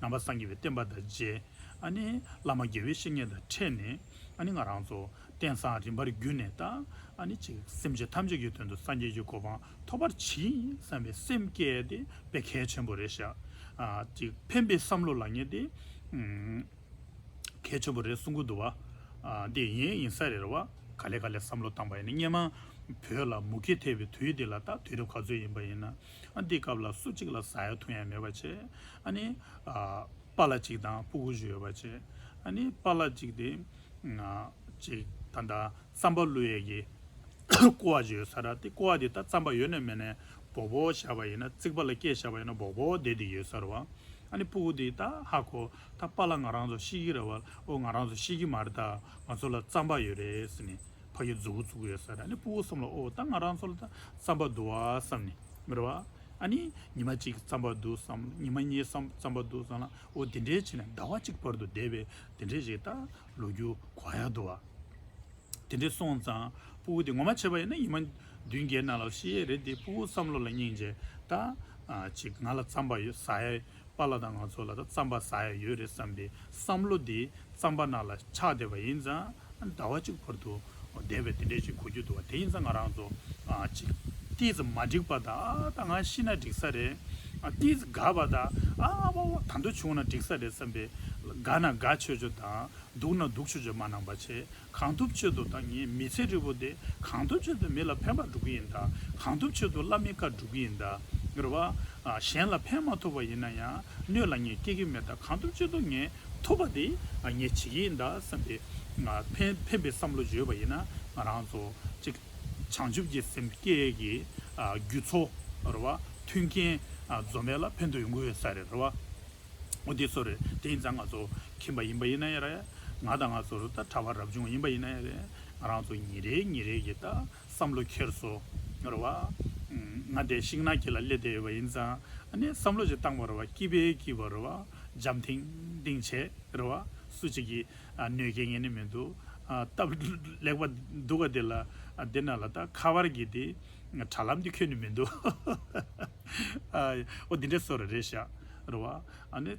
ནང་པ་སངས་རྒྱས་པའི་བསྟན་པ་དང་མཇལ། ཨ་ནི་བླ་མ་དགེ་བའི་བཤེས་གཉེན་དང་འཕྲད་ནས། ཨ་ནི་ང་རང་ཚོ་རྟེན་བཟང་རིམ་པར་བརྒྱུད་ནས་ད། ཨ་ནི་ཅིག་སེམས་ཅན་ཐམས་ཅད་ཀྱི་དོན་དུ་སངས་རྒྱས་ཀྱི་གོ་འཕང་ཐོབ་པར་བྱེད་བསམ་པའི་སེམས་བསྐྱེད་དེ་དཔེ་གལ་ཆེན་པོ་རེད་ཤག་ཨ་ཅིག་ཕན་པའི་བསམ་བློ་ལབ་མཁན་དེ་ཨུམ་གལ་ཆེན་པོ་རེད་གསུང་གི་འདུག་བ། ཨ་འདི་ཡིན་ཡིན་ས་རེད་རེད་བ། ག་ལེ་ག་ལེ་བསམ་བློ་བཏང་པ་ཡིན་ན་སྔོན་མ་བོད་ལ་མུ་གེ་ཐེབས་པའི་དུས་དེ་ལ་ད་དུས་རབས་ག་ཚོད་ཡིན་པ་ཡིན་ན། ཨ་འདི་སྐབས་ལ་སུ་གཅིག་ལ་ཟ་ཡ་འཐུང་ཡ་མེད་པ་བྱས། ཨ་ནི་ཨ་པཱ་ལགས་གཅིག་དང་སྤུ་གུ་བཞི་ཡོད་པ་བྱས། ཨ་ནི་པཱ་ལགས་གཅིག་དེ། ང་ཅིག་ད་ལྟ་རྩམ་པ་བླུག་ཡས་ཀྱི་ཀོ་བ་ཅིག་ཡོད་ས་ར། དེ་ཀོ་བ་དེ་ད་རྩམ་པ་ཡོད་ནས་མེད་ནས་སྦོག་སྦོག་བཞག་པ་ཡིན་ན། རྩིག་པ་ལ་སྐྱེས་བཞག་པ་ཡིན་ན་སྦོག་སྦོག་བསྡད་དེ་ཡོད་ས་ར་བ། ཨ་ནི་སྤུ་གུ་དེ་ད་ཧ་གོ། ད་པཱ་ལགས་ང་རང་ཚོ་ཤི་གི་རེད་བ། ཨོ་ང་རང་ཚོ་ཤི་གི་མ་རེད། ད་ང་ཚོ་ལ་རྩམ་པ་ཡོད་རེད་ཟེར་ནས་ཕ་གི་མཛུབ་གུ་བཙུགས་ཡོད་ས་ར། ཨ་ནི་སྤུ་གུ་གསུམ་ལ་ཨོ་ད་ང་རང་ཚོ་ལ་ད་རྩམ་པ་འདུག་བ་བསམ་ནས་མི་རེད་བ། ཨ་ནི་ཉི་མ་གཅིག་རྩམ་པ་འདུག་བསམ། ཉི་མ་གཉིས་བསམ་རྩམ་པ་འདུག་བསམ་ལ། འོ་དེ་འདྲའི་བྱས་ནས་ཟླ་བ་གཅིག་བར་དུ་བསྡད་པའི་དེ་འདྲའི་ཞིག་ད་ལོ་རྒྱུས་གོ་ཡ་འདུག་བ། དེ་འདྲའི་སོང་ཙང་སྤུ་གུ་དེ་ངོ་མ་བྱས་པ་ཡིན་ན་ཉི་མ་བདུན་བརྒྱད་ནང་ལ་ཤི་ཡས་རེད་དེ། སྤུ་གུ་བསམ་བློ་ལ་སྙིང་རྗེ་ད། ཨ་ཅིག་ང་ལ་རྩམ་པ་ཡོད་ཟ་ཡ། པཱ་ལགས་དང་ང་ཚོ་ལ་ད་རྩམ་པ་ཟ་ཡ་ཡོད་རེད་བསམ་པའི་བསམ་བློ་དེ་རྩམ་པ་ནང་ལ་ཆགས་བསྡད་པ་ཡིན་ཙང་། ཟླ་བ་གཅིག་བར་དུ་བསྡད་པའི་དེ་འདྲས་ཅིག་གོ་རྒྱུ་འདུག་བ། དེ་ཡིན་ཙང་ང་རང་ཚོ་ཨ་ཅིག་ཏིས་མ་འགྲིག་པ་དང་། ཨ་ད་ང་ཤི་ན་འགྲིག་ས་རེད། ཨ་ཏིས་དགའ་བ་དང་། ཨ་བ་བ་ད་དུང་བྱུང་ན་འགྲིག་ས་རེད་བསམ་པའི། དགའ་ན་དགའ་ཆོས་ཆོས་དང་། སྡུག་ན་སྡུག་ཆོས་ཆོས་མ་གནང་བ་བྱས། གང་ཐུབ་ཆེད་དུ་ད་ངའི་མི་ཚེ་རིལ་པོ་དེ་གང་ཐུབ་ཆེད་དུ་མི་ལ་ཕན་པ་སྒྲུབ་ཀྱི་ཡིན་ད། གང་ཐུབ་ཆེད་དུ་བླ་མའི་བཀའ་སྒྲུབ་ཀྱི་ཡིན་ད། རེད་བ། ཨ་གཞན་ལ་ཕན་མ་ཐོགས་པ་ཡིན་ན་ཡང་། གནོད་ལ་ངས་སྐྱེལ་གྱི་མེད་ད། གང་ཐུབ་ཆེད་དུ་ངས་ཐུབ་པ་དེ་ངས་བྱེད་ཀྱི་ཡིན་ད་བསམ་པའི། ཕན་ཕན་པའི་བསམ་བློ་ཡོད་པ་ཡིན་ན། ང་རང་ཚོ་གཅིག་བྱང་ཆུབ་ཀྱི་སེམས་སྐྱེ་གི་རྒྱུ་ཚོགས་རེད་བ། མཐུན་རྐྱེན་འཛོམས་པ་ལ་ཕན་ཐོགས་ཡོང་གི་ཡོད་ས་རེད། རེད་བ། འོ་དེ་ཚོ་རེད། དེ་ཡིན་ཙང་ང་ཚོ་ཁྱིམ་པ་ཡིན་པ་ཡིན་ན་ཡང་རེད། ང་དང་ང་ཚོ་རུ་ད་གྲྭ་པ་རབ་བྱུང་ཡིན་པ་ཡིན་ན་ཡང་རེད། ང་རང་ཚོ་ཉིན་རེ་ཉིན་རེ་གི་ད་བསམ་བློ་འཁྱེར་སོ་རེད་བ། ང་དེ་ཤིང་ནགས་དཀྱིལ་ལ་སླེབས་བསྡད་ཡོད་པ་ཡིན་ཙང་། ཨ་ནི་བསམ་བློ་ཞིག་བཏང་བ་རེད་བ། སྐྱིད་པའི་སྐྱིད་པ་རེད་བ། འཇམ་ཐིང་ཐིང་བྱས་རེད་བ། སུ་གཅིག་གིས་ཨ་གནོད་སྐྱེལ་ཉན་ནི་མི་འདུག་ཨ་སྟབས་ལེགས་པ་འདུག་ག་དེ་ལ། ཨ་དེ་ན་ལ་ད་ཁ་པར་གྱི་དེ་དྲ་ལམ་དེ་འཁོད་ནི་མི་འདུག་ཨ་འོ་དེ་འདྲའི་བཟོ་འདྲ་རེད་ཤག་རེད་བ། ཨ་ནི་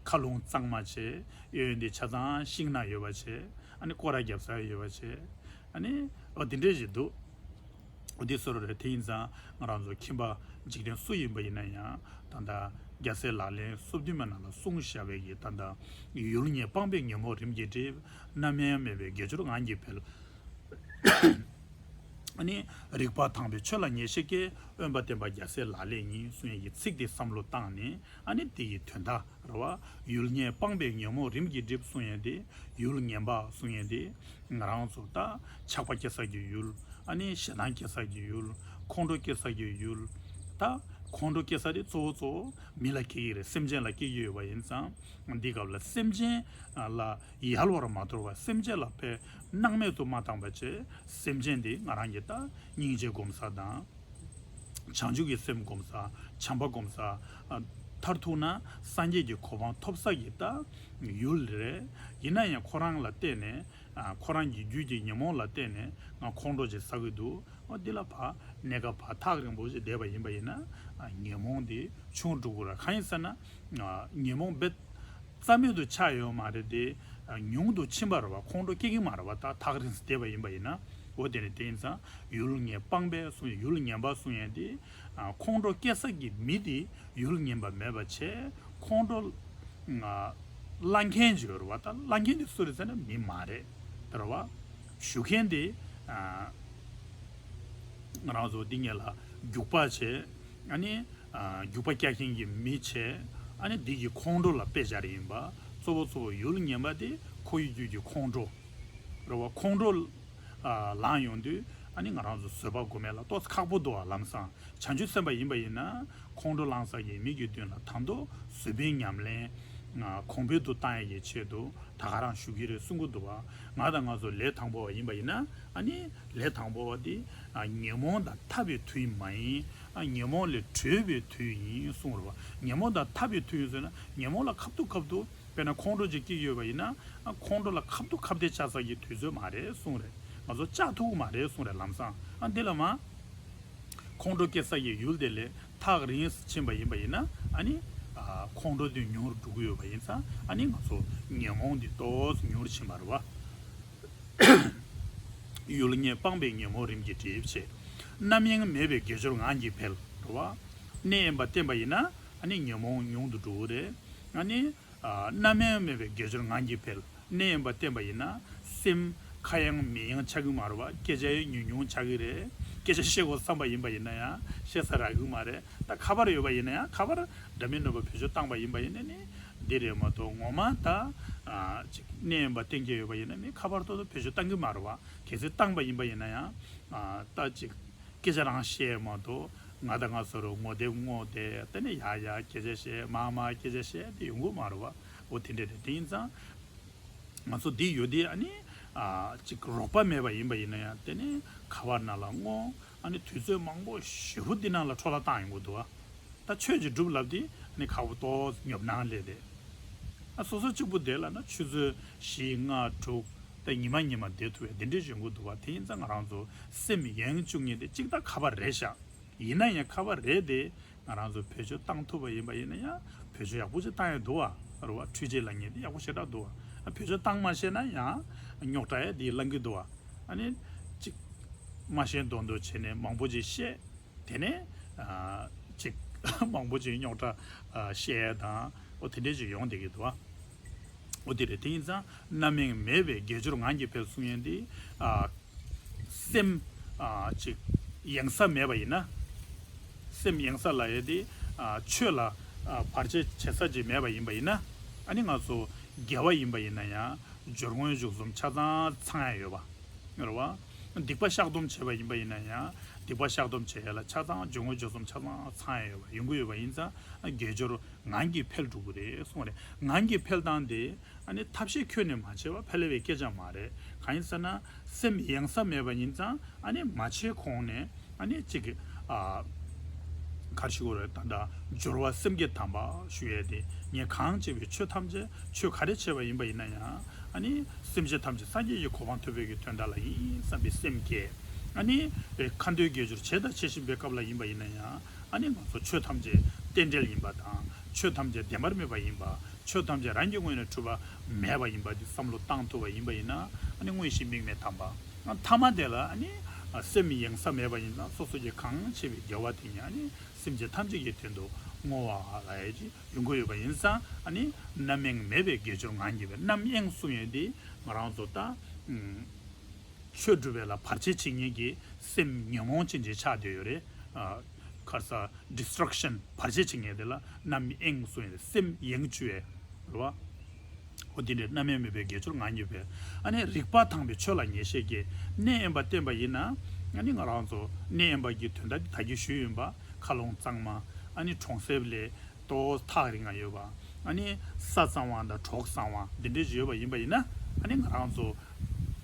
མཁའ་རླུང་གཙང་མ་བྱས། གཡས་གཡོན་དེ་ཆ་ཚང་ཤིང་ནགས་ཡོད་པ་བྱས། ཨ་ནི་སྐོར་ར་རྒྱབ་ས་ཡོད་པ་བྱས། ཨ་ནི་འོ་དེ་འདྲས་ཞིག་འདུག་འོ་དེ་བཟོ་འདྲ་རེད། དེ་ཡིན་ཙང་ང་རང་ཚོ་ཁྱིམ་པ་འཇིག་རྟེན་སུ་ཡིན་པ་ཡིན་ན་ཡང་། ད་ལྟ་རྒྱལ་སྲས་ལག་ལེན་སོ་བདུན་མའི་ནང་ལ་གསུངས་བཞག་པའི་གི། ད་ལྟ་ཡུལ་ངན་སྤངས་པས་ཉོན་མོངས་རིམ་གྱིས་འགྲིབ། རྣམ་གཡེང་མེད་པས་དགེ་སྦྱོར་ངང་གིས་འཕེལ། ཨ་ནི་རིག་པ་དྭངས་པས་ཆོས་ལ་ངེས་ཤེས་སྐྱེ། དབེན་པ་བསྟེན་པ་རྒྱལ་སྲས་ལག་ལེན་ཡིན། གསུང་ཡས་ཀྱི་ཚིག་དེ་བསམ་བློ་བཏང་ནས། ཨ་ནི་དེ་ཡི་དོན་དག་རེད་བ། ཡུལ་ངན་སྤངས་པས་ཉོན་མོངས་རིམ་གྱིས་འགྲིབ་གསུང་ཡས་དེ། ཡུལ་ངན་པ་གསུང་ཡས་དེ་ང་རང་ཚོ་ད་ཆགས་པ་སྐྱེ་ས་ཀྱི་ཡུལ། ཨ་ནི་ཞེ་སྡང་སྐྱེ་ས་ཀྱི་ཡུལ། ཁོང་ཁྲོ་སྐྱེ་ས་ཀྱི་ཡུལ། ད་ ཁོང་ཁྲོ་སྐྱེ་ས་དེ་གཙོ་བོ་གཙོ་བོ་མི་ལ་སྐྱེ་གི་རེད། སེམས་ཅན་ལ་སྐྱེ་གི་ཡོད་པ་ཡིན་ཙང་། འདི་སྐབས་ལ་སེམས་ཅན་ལ་ཡལ་བར་མ་དོར་བར། སེམས་ཅན་ལ་དཔེ་སྣང་མེད་དུ་མ་བཏང་བ་བྱས། སེམས་ཅན་དེ་ང་རང་གི་ད་སྙིང་རྗེ་སྒོམ་ས་དང་། བྱང་ཆུབ་ཀྱི་སེམས་སྒོམ་ས། བྱམས་པ་སྒོམ་ས། ཨ། མཐར་ཐུག་ན་སངས་རྒྱས་ཀྱི་གོ་འཕང་ཐོབ་ས་ཀྱི་ད་ཡུལ་རེད། ཡིན་ན་ཡང་ཁོ་རང་ལ་བརྟེན་ནས། ཨ། ཁོ་རང་གི་རྒྱུད་ཀྱི་ཉོན་མོངས་ལ་བརྟེན་ནས་ང་ཁོང་ཁྲོ་ཅིག་ཟ་གི་འདུག། ཨ། འདི་ལ་ཕར་གནས་སྐབས་ཕར་ཐག་རིང་པོ་ཞིག་བསྡད་པ་ཡིན་པ་ཡིན་ན། ཨ། ཉོན་མོངས་འདི་ཆུང་འགྲོ་གི་རེད། གང་ཡིན་ཟེར་ན། ཨ། ཉོན་མོངས་རྦད་རྩ་མེད་དུ་ཆགས་ཡོད་མ་རེད་དེ། ཨ། ཉུང་དུ་ཕྱིན་པ་རེད་བ། ཁོང་ཁྲོ་སྐྱེ་གི་མ་རེད་བ། ད་ཐག་རིང་ཙམ་བསྡད་པ་ཡིན་པ་ཡིན་ན། འོ་དེ་ནི་དེ་ཡིན་ཙང་ཡུལ་ངན་སྤངས་པས་གསུངས། ཡུལ་ངན་པ་གསུང་ཡས་དེ། ཨ། ཁོང་ཁྲོ་སྐྱེ་ས་གི་མི་དེ་ཡུལ་ངན་པ་མེད་པ་བྱས། ཁོང་ཁྲོ། ཨ། བསླང་མཁན་ཅིག་ཡོད་རེད་བ། ད་བསླང་མཁན་དེ་སུ་རེད་ཟེར་ན་མི་མ་རེད། དེ་རེད་བ། ཞུ་མཁན་དེ། ཨ། ང་རང་ཚོ་འདི་ངེད་ལ་རྒྱུག་པ་བྱས། ཨ་ནི། ཨ། རྒྱུག་པ་རྒྱག་མཁན་གྱི་མི་བྱས། ཨ་ནི་འདི་གི་ཁོང་ཁྲོ་ལ་དཔེ་སྦྱར་ཡིན་པ། གཙོ་བོ་གཙོ་བོ་ཡུལ་ངན་པ་དེ་ཁོ་ཡི་རྒྱུད་ཀྱི་ཁོང་ཁྲོ་རེད་བ། ཁོང་ཁྲོ། ཨ། ལངས་ཡོང་དུས། ཨ་ནི་ང་རང་ཚོ་བཟོད་པ་སྒོམ་ཡས་ལ་ཏོག་ཙམ་ཁག་པོ་འདུག་བ། ལམ་སང་བྱང་ཆུབ་སེམས་དཔའ་ཡིན་པ་ཡིན་ན། ཁོང་ཁྲོ་ལངས་ས་ཀྱི་མི་གི་མདུན་ལ་ད་དུང་བཟོད་པའི་ཉམས་ལེན། ཨ། གོང་འཕེལ་དུ་བཏང་ཡས་ཀྱི་ཆེད་དུ་ད་ག་རང་ཞུ་གི་རེད་གསུང་གི་འདུག་བ། ང་དང་ང་ཚོ་ལས་དང་པོ་བ་ཡིན་པ་ཡིན་ན། ཨ་ནི་ལས་དང་པོ་བ་དེ། ཨ། ཉོན་མོངས་དང་འཐབ་པའི་དུས་མ་ཡིན། ཨ། ཉོན་མོངས་ལས་གྲོལ་བའི་དུས་ཡིན་གསུངས་རེད་བ། ཉོན་མོངས་དང་འཐབ་པའི་དུས་ཡིན་ཟེར་ན། ཉོན་མོངས་ལ་ཁ་ཐུག་ཁ་ཐུག་དཔེར་ན་ཁོང་ཁྲོ་ཅིག་སྐྱེ་གི་ཡོད་པ་ཡིན་ན། ཨ། ཁོང་ཁྲོ་ལ་ཁ་ཐུག་ཁ་གཏད་བཅག་ས་ཀྱི་དུས་ཚོད་མ་རེད་གསུངས་རེད། ང་ཚོ་བཅག་ཐུབ་ཀྱི་མ་རེད་གསུངས་རེད། ལམ་སང་། ཨ། འདི་ལ་མ། ཁོང་ཁྲོ་སྐྱེ་ས་ཀྱི་ཡུལ་དེ་ལས་ཐག་རིང་ཕྱིན་པ་ཡིན་པ་ཡིན་ན། ཨ་ནི། ཨ། ཁོང་ཁྲོ་དེ་ཉུང་རུ་འགྲོ་གི་ཡོད་པ་ཡིན་ཙང་། ཨ་ནི་ང་ཚོ་ཉོན་མོངས་འདི་ཏོག་ཙམ་ཉུང་རུ་ཕྱིན་པ་རེད་བ། ཡུལ་ངན་སྤངས་པས་ཉོན་མོངས་རིམ་གྱིས་འགྲིབ་བྱས། རྣམ་གཡེང་མེད་པས་དགེ་སྦྱོར་ངང་གིས་འཕེལ། རེད་བ། གནས་དབེན་པ་བསྟེན་པ་ཡིན་ན། ཨ་ནི་ཉོན་མོངས་ཉུང་དུ་འགྲོ་གི་རེད། ཨ་ནི། ཨ། རྣམ་གཡེང་མེད་པས་དགེ་སྦྱོར་ངང་གིས་འཕེལ། གནས་དབེན་པ་བསྟེན་པ་ཡིན་ན། སེམས་ཁ་གཡེང་མིག་གཡེང་ཆགས་ཀྱི་མ་རེད་བ། སྐད་ཆ་ཡང་ཉུང་ཉུང་ཆགས་ཀྱི་རེད། སྐད་ཆ་བཤད་དགོས་བསམ་པ་ཡིན་པ་ཡིན་ན་ཡང་བཤད་ས་རག་གི་མ་རེད། ད་ཁ་པར་ཡོད་པ་ཡིན་ན་ཡང་། ཁ་པར་འདྲ་མིན་འདྲ་པོ་བེད་སྤྱོད་བཏང་པ་ཡིན་པ་ཡིན་ན་ནི་འདི་རེད་མ་གཏོགས། ངོ་མ་ད། ཨ། ཅིག་གནས་དབེན་པ་བསྟེན་མཁན་ཡོད་པ་ཡིན་ན་ནི་ཁ་པར་ཏོག་ཏོག་བེད་སྤྱོད་བཏང་གི་མ་རེད་བ། གལ་སྲིད་བཏང་པ་ཡིན་པ་ཡིན་ན་ཡང་། ཨ། ད་ཅིག་སྐད་ཆ་རང་བཤད་མ་གཏོགས། ང་དང་ང་ཚོ་རུ་ངོ་དེབ་སྔོག་བསྡད། དེ་ནས་ཡ་ཡ་སྐད་ཆ་བཤད། མ་མ་སྐད་ཆ་བཤད་དེ་ཡོང་གི་མ་རེད་བ། འོ་དེ་འདྲ་རེད། དེ་ཡིན་ཙང་ང་ཚོ་འདི་ཡོད་དེ། ཨ་ནི། ཨ། ཅིག་རོགས་པ་མེད་པ་ཡིན་པ་ཡིན་ན་ཡང་། དེ་ནས་ཁ་པར་ནང་ལ་སྔོག། ཨ་ནི་དུས་ཚོད་མང་པོ་ཞེ་པོ་འདི་ནང་ལ་འཕྲོ་བརླག་བཏང་ཡོང་གི་འདུག་བ། ད་ཆོས་ཅིག་སྒྲུབ་ལབ་དེ་ཨ་ནི་ཁག་པོ་ཏོག་ཙམ་ཉོབ་སྣང་སླེབས་ཏེ། ཨ། སོ་སོ་གཅིག་པུ་བསྡད་ལབ་ན་ཆུ་ཚོད་བཞི་ལྔ་དྲུག་ད་ཉི་མ་ཉི་མ་བསྡད་ཐུབ་པའི་དེ་འདྲའི་ཡོང་གི་འདུག་བ། དེ་ཡིན་ཙང་ང་རང་ཚོ་སེམས་ཡེངས་བཅུག་མཁན་དེ་གཅིག་ད་ཁ་པར་རེད་ཤག། ཡིན་ན་ཡང་ཁ་པར་རེད་དེ་ང་རང་ཚོ་བེད་སྤྱོད་བཏང་ཐུབ་པ་ཡིན་པ་ཡིན་ན་ཡང་། བེད་སྤྱོད་ཡག་པོ་ཅིག་བཏང་ཡ་འདུག་བ། རེད་བ། འཕྲུལ་ཆས་ལབ་མཁན་དེ་ཡག་པོ་ཞེ་དྲག་འདུག་བ། ཨ། བེད་སྤྱོད་བཏང་མ་ཤེས་ན་ཡང་རྙོག་དྲ་ཡ་དེ་ལངས་ཀྱི་འདུག་བ། ཨ་ནི་ཅིག་མ་ཤེས་མདོག་མདོག་བྱས་ནས་མང་པོ་ཅིག་བཤད། དེ་ནས། ཨ། ཅིག་མང་པོ་ཅིག་རྙོག་དྲ། ཨ། བཤད་ཡ་དང་། འོ་དེ་འདྲས་ཅིག་ཡོང་བསྡད་ཀྱི་འདུག་བ། འོ་དེ་རེད། དེ་ཡིན་ཙང་རྣམ་གཡེང་མེད་པས་དགེ་སྦྱོར་ངང་གིས་འཕེལ་གསུང་ཡས་འདི། ཨ། སེམས། ཨ། ཅིག་ཡེངས་ས་མེད་པ་ཡིན་ན། སེམས་ཡེངས་ས་ལབ་ཡས་འདི། ཨ། ཆོས་ལ། ཨ། བར་ཆད་བྱེད་ས་ཅིག་མེད་པ་ཡིན་པ་ཡིན་ན། ཨ་ནི་ང་ཚོ་དགེ་བ་ཡིན་པ་ཡིན་ན་ཡང་སྦྱོར་དངོས་མཇུག་གསུམ་ཆ་ཚང་ཚང་ཡ་ཡོད་པ། རེད་བ། སྡིག་པ་བཤགས་སྡོམ་བྱས་པ་ཡིན་པ་ཡིན་ན་ཡང་སྡིག་པ་བཤགས་སྡོམ་བྱེད་ཡ་ལ་ཆ་ཚང་སྦྱོར་དངོས་སྦྱོར་གསུམ་ཆ་ཚང་ཚང་ཡ་ཡོད་པ། ཡོང་གི་ཡོད་པ་ཡིན་ཙང་དགེ་སྦྱོར་ངང་གིས་འཕེལ་འགྲོ་གི་རེད་གསུངས་རེད། ངང་གིས་འཕེལ་སྟངས་དེ་ཨ་ནི་ཐབས་ཤེས་ཁྱོན་ནས་མ་བྱས་པ་ཕལ་བའི་སྐད་ཆ་མ་རེད། གང་ཡིན་ཟེར་ན་སེམས་ཡེངས་ས་མེད་པ་ཡིན་ཙང་ཨ་ནི་མ་བྱས་གོང་ནས་ཨ་ནི་གཅིག་གི། ཨ། ག་རེ་ཞུ་དགོས་རེད། ད་ལྟ་སྦྱོར་བ་སེམས་བསྐྱེད་དམ་པ་ཞུ་ཡས་དེ། ངས་གང་བྱས་པའི་ཆོས་ཐམས་ཅད། ཆོས་ག་རེ་བྱས་པ་ཡིན་པ་ཡིན་ན་ཡང་། ཨ་ནི་སེམས་ཅན་ཐམས་ཅད་སངས་རྒྱས་ཀྱི་གོ་འཕང་ཐོབ་པའི་གི་དོན་དག་ལ་ཡིན་བསམ་པའི་སེམས་བསྐྱེད། ཨ་ནི་ཁ་འདོན་དགེ་སྦྱོར་བྱས་དང་བྱེད་བཞིན་པའི་སྐབས་ལ་ཡིན་པ་ཡིན་ན་ཡང་། ཨ་ནི་ང་ཚོ་ཆོས་ཐམས་ཅད་རྟེན་འབྲེལ་ཡིན་པ་དང་། ཆོས་ཐམས་ཅད་བདེན་པར་གནས་པ་ཡིན་པ། ཆོས་ཐམས་ཅད་རང་གི་ངོས་ནས་གྲུབ་པ་མེད་པ་ཡིན་པ་འདི་བསམ་བློ་བཏང་ཐུབ་པ་ཡིན་པ་ཡིན་ན། ཨ་ནི་དངོས་གཞི་དམིགས་མེད་དམ་པ། ཐ་མ་དེ་ལ་ཨ་ནི་སེམས་ཡེངས་ས་མེད་པ་ཡིན་ཙང་། སོ་སོ་གིས་གང་བྱས་པའི་དགེ་བ་དེ་ཉིད་ཨ་ནི་སེམས་ཅན་ཐམས་ཅད་ཀྱི་དོན་དུ་བསྔོ་བ་ལབ་ཡས་ཅིག་ཡོང་གི་ཡོད་པ་ཡིན་ཙང་། ཨ་ནི་རྣམ་གཡེང་མེད་པའི་དགེ་སྦྱོར་ངང་གིས་འཕེལ། རྣམ་གཡེང་གསུང་ཡས་དེ་ང་རང་ཚོ་ད། ཨུམ། ཆོས་སྒྲུབ་པའི་ལ་བར་ཆད་བྱེད་མཁན་གྱི་སེམས་ཉོན་མོངས་ཅན་ཅིག་ཆགས་བསྡད་ཡོད་རེད། ཨ། ཁ་ས་destruction། བར་ཆད་བྱེད་མཁན་དེ་ལ་རྣམ་གཡེང་གསུང་ཡས་དེ། སེམས་ཡེངས་བཅུག་ཡས་རེད་བ། འོ་དེ་འདྲའི་རྣམ་གཡེང་མེད་པའི་དགེ་སྦྱོར་ངང་གིས་འཕེལ། ཨ་ནི་རིགས་པ་དྭངས་པའི་ཆོས་ལ་ངེས་ཤེས་སྐྱེ། གནས་དབེན་པ་བསྟེན་པ་ཡིན་ན། ཨ་ནི་ང་རང་ཚོ་གནས་དབེན་པ་གི་དོན་དག་འདི་ད་གིན་ཞུས་ཡིན་པ། མཁའ་ཀློང་གཙང་མ། ཨ་ནི་གྲོང་གསེབ་ལས་ཏོག་ཐག་རིང་ང་ཡོད་པ། ཨ་ནི་ས་གཙང་བ་དང་གྲོགས་གཙང་བ་འདི་འདྲས་ཡོད་པ་ཡིན་པ་ཡིན་ན། ཨ་ནི་ང་རང་ཚོ་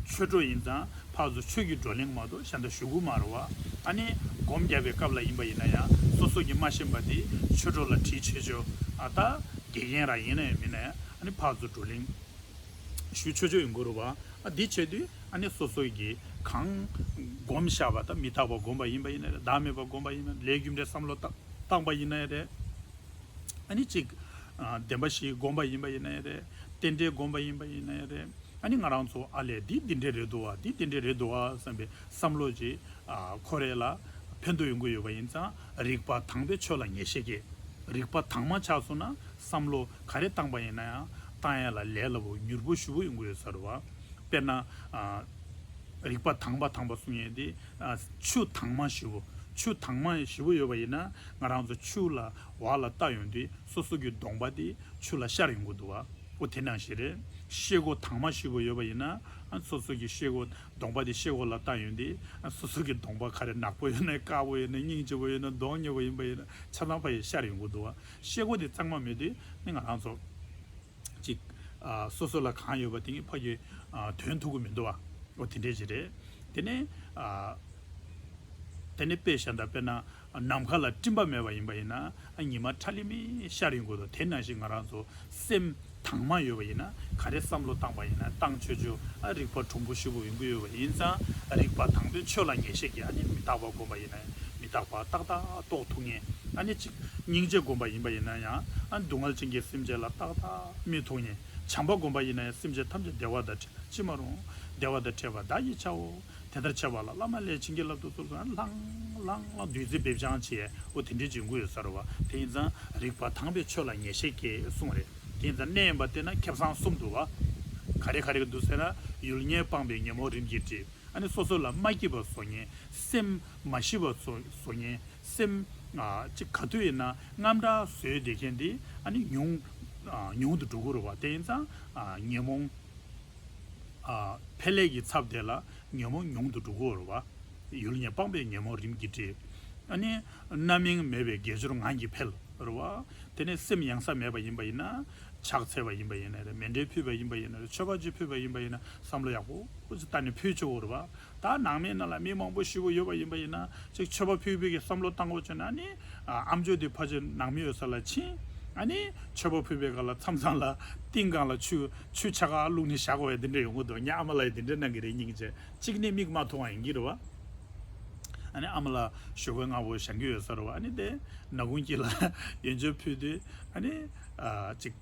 ཆོས་གྲོགས་ཡིན་ཙང་ཕར་ཚུར་ཆོས་ཀྱི་བགྲོ་གླེང་མ་གཏོགས་གཞན་དག་ཞུ་གི་མ་རེད་བ། ཨ་ནི་སྒོམ་རྒྱབ་པའི་སྐབས་ལ་ཡིན་པ་ཡིན་ན་ཡང་སོ་སོ་གིས་མ་ཤེས་པ་དེ་ཆོས་གྲོགས་ལ་དྲིས་ཆོག་ཆོག་ཨ་ད་དགེ་རྒན་རང་ཡིན་ན་ཡང་མིན་ན་ཡང་ཨ་ནི་ཕར་ཚུར་བགྲོ་གླེང་ཞུ་ཆོག་ཆོག་ཡོང་གི་རེད་བ། ཨ་འདི་བྱེད་དུས་ཨ་ནི་སོ་སོ་གིས་གང་སྒོམ་བཞག་པ་དང་མི་རྟག་པ་སྒོམ་པ་ཡིན་པ་ཡིན་ན་རེད། བདག་མེད་པ་སྒོམ་པ་ཡིན་ན་རེད། ལས་རྒྱུ་འབྲས་བསམ་བློ་བཏང་བཏང་པ་ཡིན་ན་ཡང་རེད། ཨ་ནི་གཅིག་ཨ་བདེན་པ་བཞི་སྒོམ་པ་ཡིན་པ་ཡིན་ན་ཡང་རེད། རྟེན་འབྲེལ་སྒོམ་པ་ཡིན་པ་ཡིན་ན་ཡང་རེད། ཨ་ནི་ང་རང་ཚོ་ཨ་ལས་འདི་འདི་འདྲས་རེད་འདུག་བ། འདི་འདི་འདྲས་རེད་འདུག་བ་བསམ་པའི་བསམ་བློ་ཅིག་ཨ་ཁོ་རེ་ལ་ཕན་ཐོགས་ཡོང་གི་ཡོད་པ་ཡིན་ཙང་། རིགས་པ་དྭངས་པའི་ཆོས་ལ་ངེས་ཤེས་སྐྱེ། རིགས་པ་དྭངས་མ་ཆགས་སོང་ན་བསམ་བློ་ག་རེ་བཏང་པ་ཡིན་ན་ཡང་བཏང་ཡ་ལ་ལས་སླ་པོ་མྱུར་པོ་ཞེ་པོ་ཡོང་གི་ཡོད་ས་རེད་བ། དཔེར་ན་ཨ་རིགས་པ་དྭངས་པ་དྭངས་པ་གསུང་ཡས་དེ་ཨ་ཆུ་དྭངས་མ་ཞེ་པོ། ཆུ་དྭངས་མ་ཞེ་པོ་ཡོད་པ་ཡིན་ན་ང་རང་ཚོ་ཆུ་ལ་འོག་ལ་ལྟ་ཡོང་དུས་སོ་སོ་གི་གདོང་པ་དེ་ཆུ་ལ་ཤར་ཡོང་གི་འདུག་བ། འོ་དེ་ནང་བཞིན་རེད། ཤེལ་སྒོ་དྭངས་མ་ཞེ་པོ་ཡོད་པ་ཡིན་ན་ཨ་སོ་སོ་གི་ཤེལ་སྒོ་གདོང་པ་དེ་ཤེལ་སྒོ་ལ་ལྟ་ཡོང་དུས་ཨ་སོ་སོ་གི་གདོང་པ་ག་རེ་ནག་པོ་ཡོད་ན་དཀར་པོ་ཡོད་ན་སྙིང་རྗེ་པོ་ཡོད་ན་གདོང་ཉེ་པོ་ཡིན་པ་ཡིན་ན་ཆ་ཚང་ཕ་ཡི་ཤར་ཡོང་གི་འདུག་བ། ཤེལ་སྒོ་དེ་གཙང་མ་མེད་དུས་ནི་ང་རང་ཚོ་ཅིག་ཨ་སོ་སོ་ལ་གང་ཡོད་པ་དེ་ངས་ཕ་གི་ཨ་དོན་ཐུབ་ཀྱི་མི་འདུག་བ། འོ་དེ་འདྲས་ཅིག་རེད། དེ་ནས་ཨ་དེ་ནས་དཔེ་བཞག་ན་དཔེར་ན་ནམ་མཁའ་ལ་སྤྲིན་པ་མེད་པ་ཡིན་པ་ཡིན་ན་ཨ་ཉི་མ་ཁྲ་ལི་མི་ཤར་ཡོང་གི་འདུག་དེ་ནང་བཞིན་ང་རང་ཚོ་སེམས་དྭངས་མ་ཡོད་པ་ཡིན་ན་ག་རེ་བསམ་བློ་བཏང་པ་ཡིན་ན་བཏང་ཆོག་ཆོག་ཨ་རིག་པ་གྲུང་པོ་ཞེ་པོ་ཡོང་གི་ཡོད་པ་ཡིན་ཙང་། རིགས་པ་དྭངས་པའི་ཆོས་ལ་ངེས་ཤེས་ཀྱིས་ཨ་ནི་མི་རྟག་པ་སྒོམ་པ་ཡིན་ན་ཡང་མི་རྟག་པ་ཏག་ཏག་རྟོགས་ཐུབ་མཁན། ཨ་ནི་གཅིག་སྙིང་རྗེ་སྒོམ་པ་ཡིན་པ་ཡིན་ན་ཡང་ཨ་སྡུག་བསྔལ་ཅན་གྱི་སེམས་ཅན་ལ་ཏག་ཏག་མི་ཐུབ་མཁན། བྱམས་པ་སྒོམ་པ་ཡིན་ན་ཡང་སེམས་ཅན་ཐམས་ཅད་བདེ་བ་དང་འཕྲད་ལ་ཅི་མ་རུང་། བདེ་བ་དང་འཕྲད་པ་བདག་གིས་བྱའོ། དེ་ལྟར་བྱས་པ་ལ་བླ་མ་ལས་བྱིན་གྱིས་བརླབ་ཏུ་གསོལ་ཟེར་ལྷང་ལྷང་ལྷང་བདུད་རྩི་འབེབས་སྦྱང་བྱེད། འོ་དེ་འདྲས་ཅིག་ཡོང་གི་ཡོད་ས་རེད་བ། དེ་ཡིན་ཙང་རིགས་པ་དྭངས་པའི་ཆོས་ལ་ངེས་ཤེས་སྐྱེ་གསུངས་རེད། དེ་ཡིན་ཙང་གནས་ཡིན་པ་དེ་ན་ཁེ་བཟང་གསུམ་འདུག་བ། ག་རེ་ག་རེ་འདུག་ཟེར་ན་ཡུལ་ངན་སྤངས་པའི་ཉོན་མོངས་རིམ་གྱིས་བསྒྲིབས། ཨ་ནི་སོ་སོ་ལ་མ་སྐྱིད་པ་བཟོ་མཁན། སེམས་མ་ཞི་བ་བཟོ་བཟོ་མཁན། སེམས་ཨ་ཅིག་ག་དུས་ཡིན་ན་དངངས་སྐྲག་བཟོས་བསྡད་མཁན་དེ་ཨ་ནི་ཉུང་ཨ་ཉུང་དུ་འགྲོ་གི་རེད་བ། དེ་ཡིན་ཙང་ཨ་ཉོན་མོངས་ཨ་འཕེལ་ལས་ཀྱི་ཚབ་དེ་ལ་ཉོན་མོངས་ཉུང་དུ་འགྲོ་གི་རེད་བ། ཡུལ་ངན་སྤངས་པའི་ཉོན་མོངས་རིམ་གྱིས་བསྒྲིབས། ཨ་ནི་རྣམ་གཡེང་མེད་པའི་དགེ་སྦྱོར་ངང་གིས་འཕེལ་རེད་བ། དེ་ནས་སེམས་གཡེང་ས་མེད་པ་ཡིན་པ་ཡིན་ན། ཕྱག་འཚལ་བ་ཡིན་པ་ཡིན་ན་རེད། མཎྜལ་ཕུལ་བ་ཡིན་པ་ཡིན་ན་རེད། མཆོད་པ་ཅིག་ཕུལ་བ་ཡིན་པ་ཡིན་ན་བསམ་བློ་ཡག་པོ་ཅིག་བཏང་ནས་ཕུལ་ཆོག་གི་རེད་བ། ད་ནང་མིའི་ནང་ལ་མི་མང་པོ་ཞེ་པོ་ཡོད་པ་ཡིན་པ་ཡིན་ན་ཅིག་མཆོད་པ་ཕུལ་བའི་གི་བསམ་བློ་བཏང་དགོས་བྱུང་ན་ནི། ཨ་ཨམ་ཅོག་དེ་ཕར་ཕྱིན་ནང་མི་ཡོད་ས་ལ་ཕྱིན། ཨ་ནི་མཆོད་པ་ཕུལ་བའི་སྒང་ལ་མཚམས་མཚམས་ལ་ཏིང་སྒང་ལ་ཆུ་ཆུ་ཆ་ག་བླུགས་ནས་བཞག་དགོས་པའི་དེ་འདྲ་ཡོང་གི་འདུག་ངའི་ཨ་མ་ལགས་ཡིས་དེ་འདྲ་གནང་གི་རེད། སྙིང་རྗེ། གཅིག་ནི་མིག་མ་མཐོང་བ་ཡིན་གྱི་རེད་བ། ཨ་ནི་ཨ་མ་ལགས་ཞོགས་ཀས་སྔ་པོ་བཞེངས་ཀྱི་ཡོད་ས་རེད་བ། ཨ་ནི་དེ་ནག་ཁུང་དཀྱིལ་ལ་ཡོན་ཆབ་ཕུལ་དུས་ཨ་ནི་ཨ་ཅིག་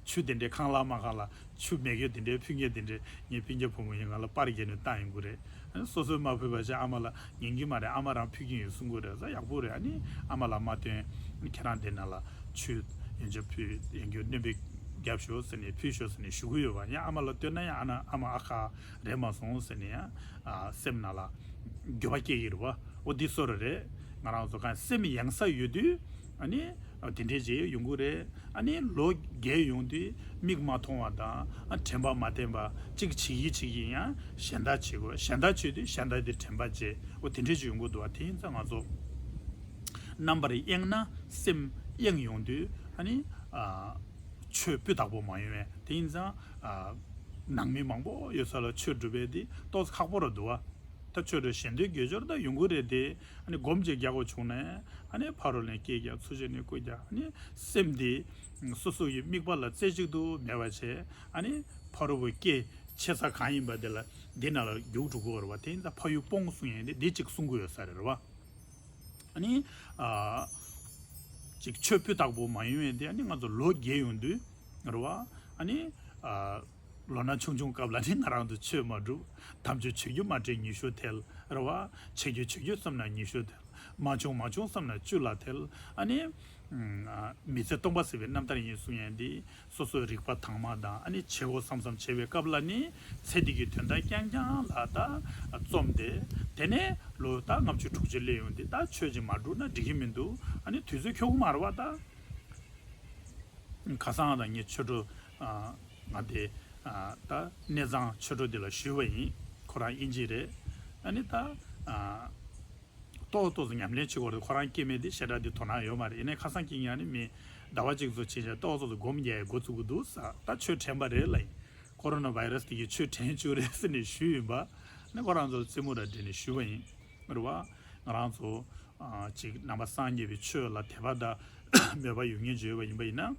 ཆུ་དེ་འདྲའི་ཁང་གླ་མ་ཁང་གླ་ཆུ་མེ་གེ་དེ་འདྲའི་ཕུལ་མཁན་དེ་འདྲའི་ངའི་སྤུན་ཀྱག་བུ་མོ་ཡིན་ང་ལ་པར་རྒྱག་ནས་བཏང་ཡོང་གི་རེད། ཨ་ནི་སོ་སོས་མ་ཕུལ་བ་བྱས་ཨ་མ་ལགས་ཉན་གྱི་མ་རེད། ཨ་མ་རང་ཕུལ་གྱི་ཡིན་གསུང་གི་རེད། ས་ཡག་པོ་རེད། ཨ་ནི་ཨ་མ་ལགས་མ་བཏོན། ཨ་ནི་ཁྱེད་རང་དེ་ནང་ལ་ཆུ་ཡོན་ཆབ་ཕུལ་ཡོན་ཆབ་སྣོན་པ་རྒྱབ་ཤོག་ཟེར་ནས་ཕུལ་ཤོག་ཟེར་ནས་ཞུ་གི་ཡོད་པ། ཡང་ཨ་མ་ལགས་བཏོན་ན་ཡང་ཨ་ན་ཨ་མ་ཨ་ཁ་རེད་མ་སོང་ཟེར་ནས་ཡང་ཨ་སེམས་ནང་ལ་འགྱོད་པ་སྐྱེ་གི་རེད་བ། འོ་འདི་བཟོ་འདྲ་རེད། ང་རང་ཚོ་གང་སེམས་གཡེང་ས་ཡོད་དུས་ཨ་ནི་དེ་འདྲས་བྱས་ཡོང་གི་རེད། ཨ་ནི་ལོ་རྒས་ཡོང་དུས་མིག་མ་མཐོང་བ་དང་ཨ་དྲན་པ་མ་བརྟན་པ་གཅིག་བྱེད་ཀྱི་བྱེད་ཀྱི་ཡང་གཞན་དག་བྱེད་དགོས། གཞན་དག་བྱེད་དུས་གཞན་དག་དེ་དྲན་པ་བྱེད། འོ་དེ་འདྲས་ཅིག་ཡོང་གི་འདུག་བ། དེ་ཡིན་ཙང་ང་ཚོ་རྣམ་པར་གཡེང་ན་སེམས་གཡེང་ཡོང་དུས་ཨ་ནི་ཨ་ཆོས་སྤུས་དག་པོ་མ་ཡོང་བས། དེ་ཡིན་ཙང་ཨ་ནང་མི་མང་པོ་ཡོད་ས་ལ་ཆོས་སྒྲུབ་པའི་དེ་ཏོག་ཙམ་ཁག་པོ་ར་འདུག་བ། ད་ཆོས་སྒྲུབ་ཞེ་འདོད་དགེ་སྦྱོར་ད་ཡོང་གི་རེད་དེ། ཨ་ནི་སྒོམ་ཅིག་རྒྱག་དགོས་བྱུང་ན་ཨ་ནི་ཕ་རོལ་ནས་སྐད་རྒྱག་ཚུར་ཕྱོགས་ནས་སྐད་རྒྱག་ཨ་ནི་སེམས་དེ་སོ་སོ་ཡི་དམིགས་པ་ལ་རྩེ་གཅིག་ཏུ་མེད་པ་བྱས། ཨ་ནི་ཕ་རོལ་པོའི་སྐད་ཆེ་ས་གང་ཡིན་པ་དེ་ལ་འདི་ནང་ལ་རྒྱུག་འགྲོ་གི་ཡོད་རེད་བ། དེ་ཡིན་ཙང་ཕ་ཡུལ་སྤོང་གསུང་ཡས་དེ་འདི་གཅིག་གསུང་གི་ཡོད་ས་རེད་བ། ཨ་ནི་ཨ་ཅིག་ཆོས་སྤུས་དག་པོ་མ་ཡོང་ཡས་དེ་ཨ་ནི་ང་ཚོ་ལོ་རྒས་ཡོང་དུས་རེད་བ། ཨ་ནི་ཨ་ལོ་ན་ཆུང་ཆུང་སྐབས་ལ་ནི་ང་རང་ཚོ་ཆོས་མ་སྒྲུབ། དམ་ཆོས་བྱེད་རྒྱུ་མ་དྲན་ཉི་ཤུ་ཐལ་རེད་བ། བྱེད་རྒྱུ་བྱེད་རྒྱུ་བསམ་ན་ཉི་ཤུ་ཐལ། མ་བྱུང་མ་བྱུང་བསམ་ན་བཅུ་ལ་ཐལ། ཨ་ནི་ཨ་མི་ཚེ་སྟོང་པ་ཟད་པའི་རྣམ་ཐར་ཡིན་གསུང་ཡས་འདི་སོ་སོའི་རིག་པ་དྭངས་མ་དང་ཨ་ནི་བྱེད་དགོས་བསམ་བསམ་བྱེད་པའི་སྐབས་ལ་ནི་ཚེ་འདི་གི་དོན་དག་རྐྱང་རྐྱང་ལ་ད་རྩོམ་སྟེ། དེ་ནས་ལོ་ད་ལྔ་བཅུ་དྲུག་ཅུ་སླེབས་ཡོང་དུས་ད་ཆོས་ཅིག་མ་སྒྲུབ་ན་འགྲིག་གི་མི་འདུག་ཨ་ནི་དུས་ཚོད་འཁྱོལ་གི་མ་རེད་བ་ད། ཁ་སང་དང་ངའི་ཆོས་གྲོགས་ཨ་ང་དེ་ཨ་ད་གནས་ཚང་ཆོས་གྲོགས་དེ་ལ་ཞུས་པ་ཡིན། ཁོ་རང་དབྱིན་ཇི་རེད། ཨ་ནི་ད་ཨ་ད་ ཏོག་ཏོག་ཙམ་ཉམས་ལེན་བྱེད་དགོས་རེད། ཁོ་རང་སྐྱེ་དམན་དེ་ཞེ་དྲག་དེ་དོ་སྣང་ཡོད་མ་རེད། ཡིན་ནའི་ཁ་སང་སྐྱེ་མཁན་ནི་མི་ཟླ་བ་གཅིག་ཙམ་ཕྱིན་བྱས་ཏོག་ཏོག་ཙམ་སྒོམ་རྒྱག་ཡ་འགོ་ཚུགས་ཀྱི་འདུག་ཟེར། ད་ཆོས་དྲན་པ་རེད་ལབ་ཡིན། ཀོ་རོ་ན་བྷའི་རེ་སི་དེ་གིས་ཆོས་དྲན་བཅུག་རེད་ཟེར་ནས་ཞུས་ཡིན་པ། ནི་ཁོ་རང་ཚོ་རྩེད་མོ་ར་འདྲེས་ནས་ཞུས་པ་ཡིན། རེད་བ། ང་རང་ཚོ་ཨ་ཅིག་ནང་པ་སངས་རྒྱས་པའི་ཆོས་ལ་དད་པ་དང་མོས་པ་ཡོད་མཁན་ཅིག་ཡོད་པ་ཡིན་པ་ཡིན་ན།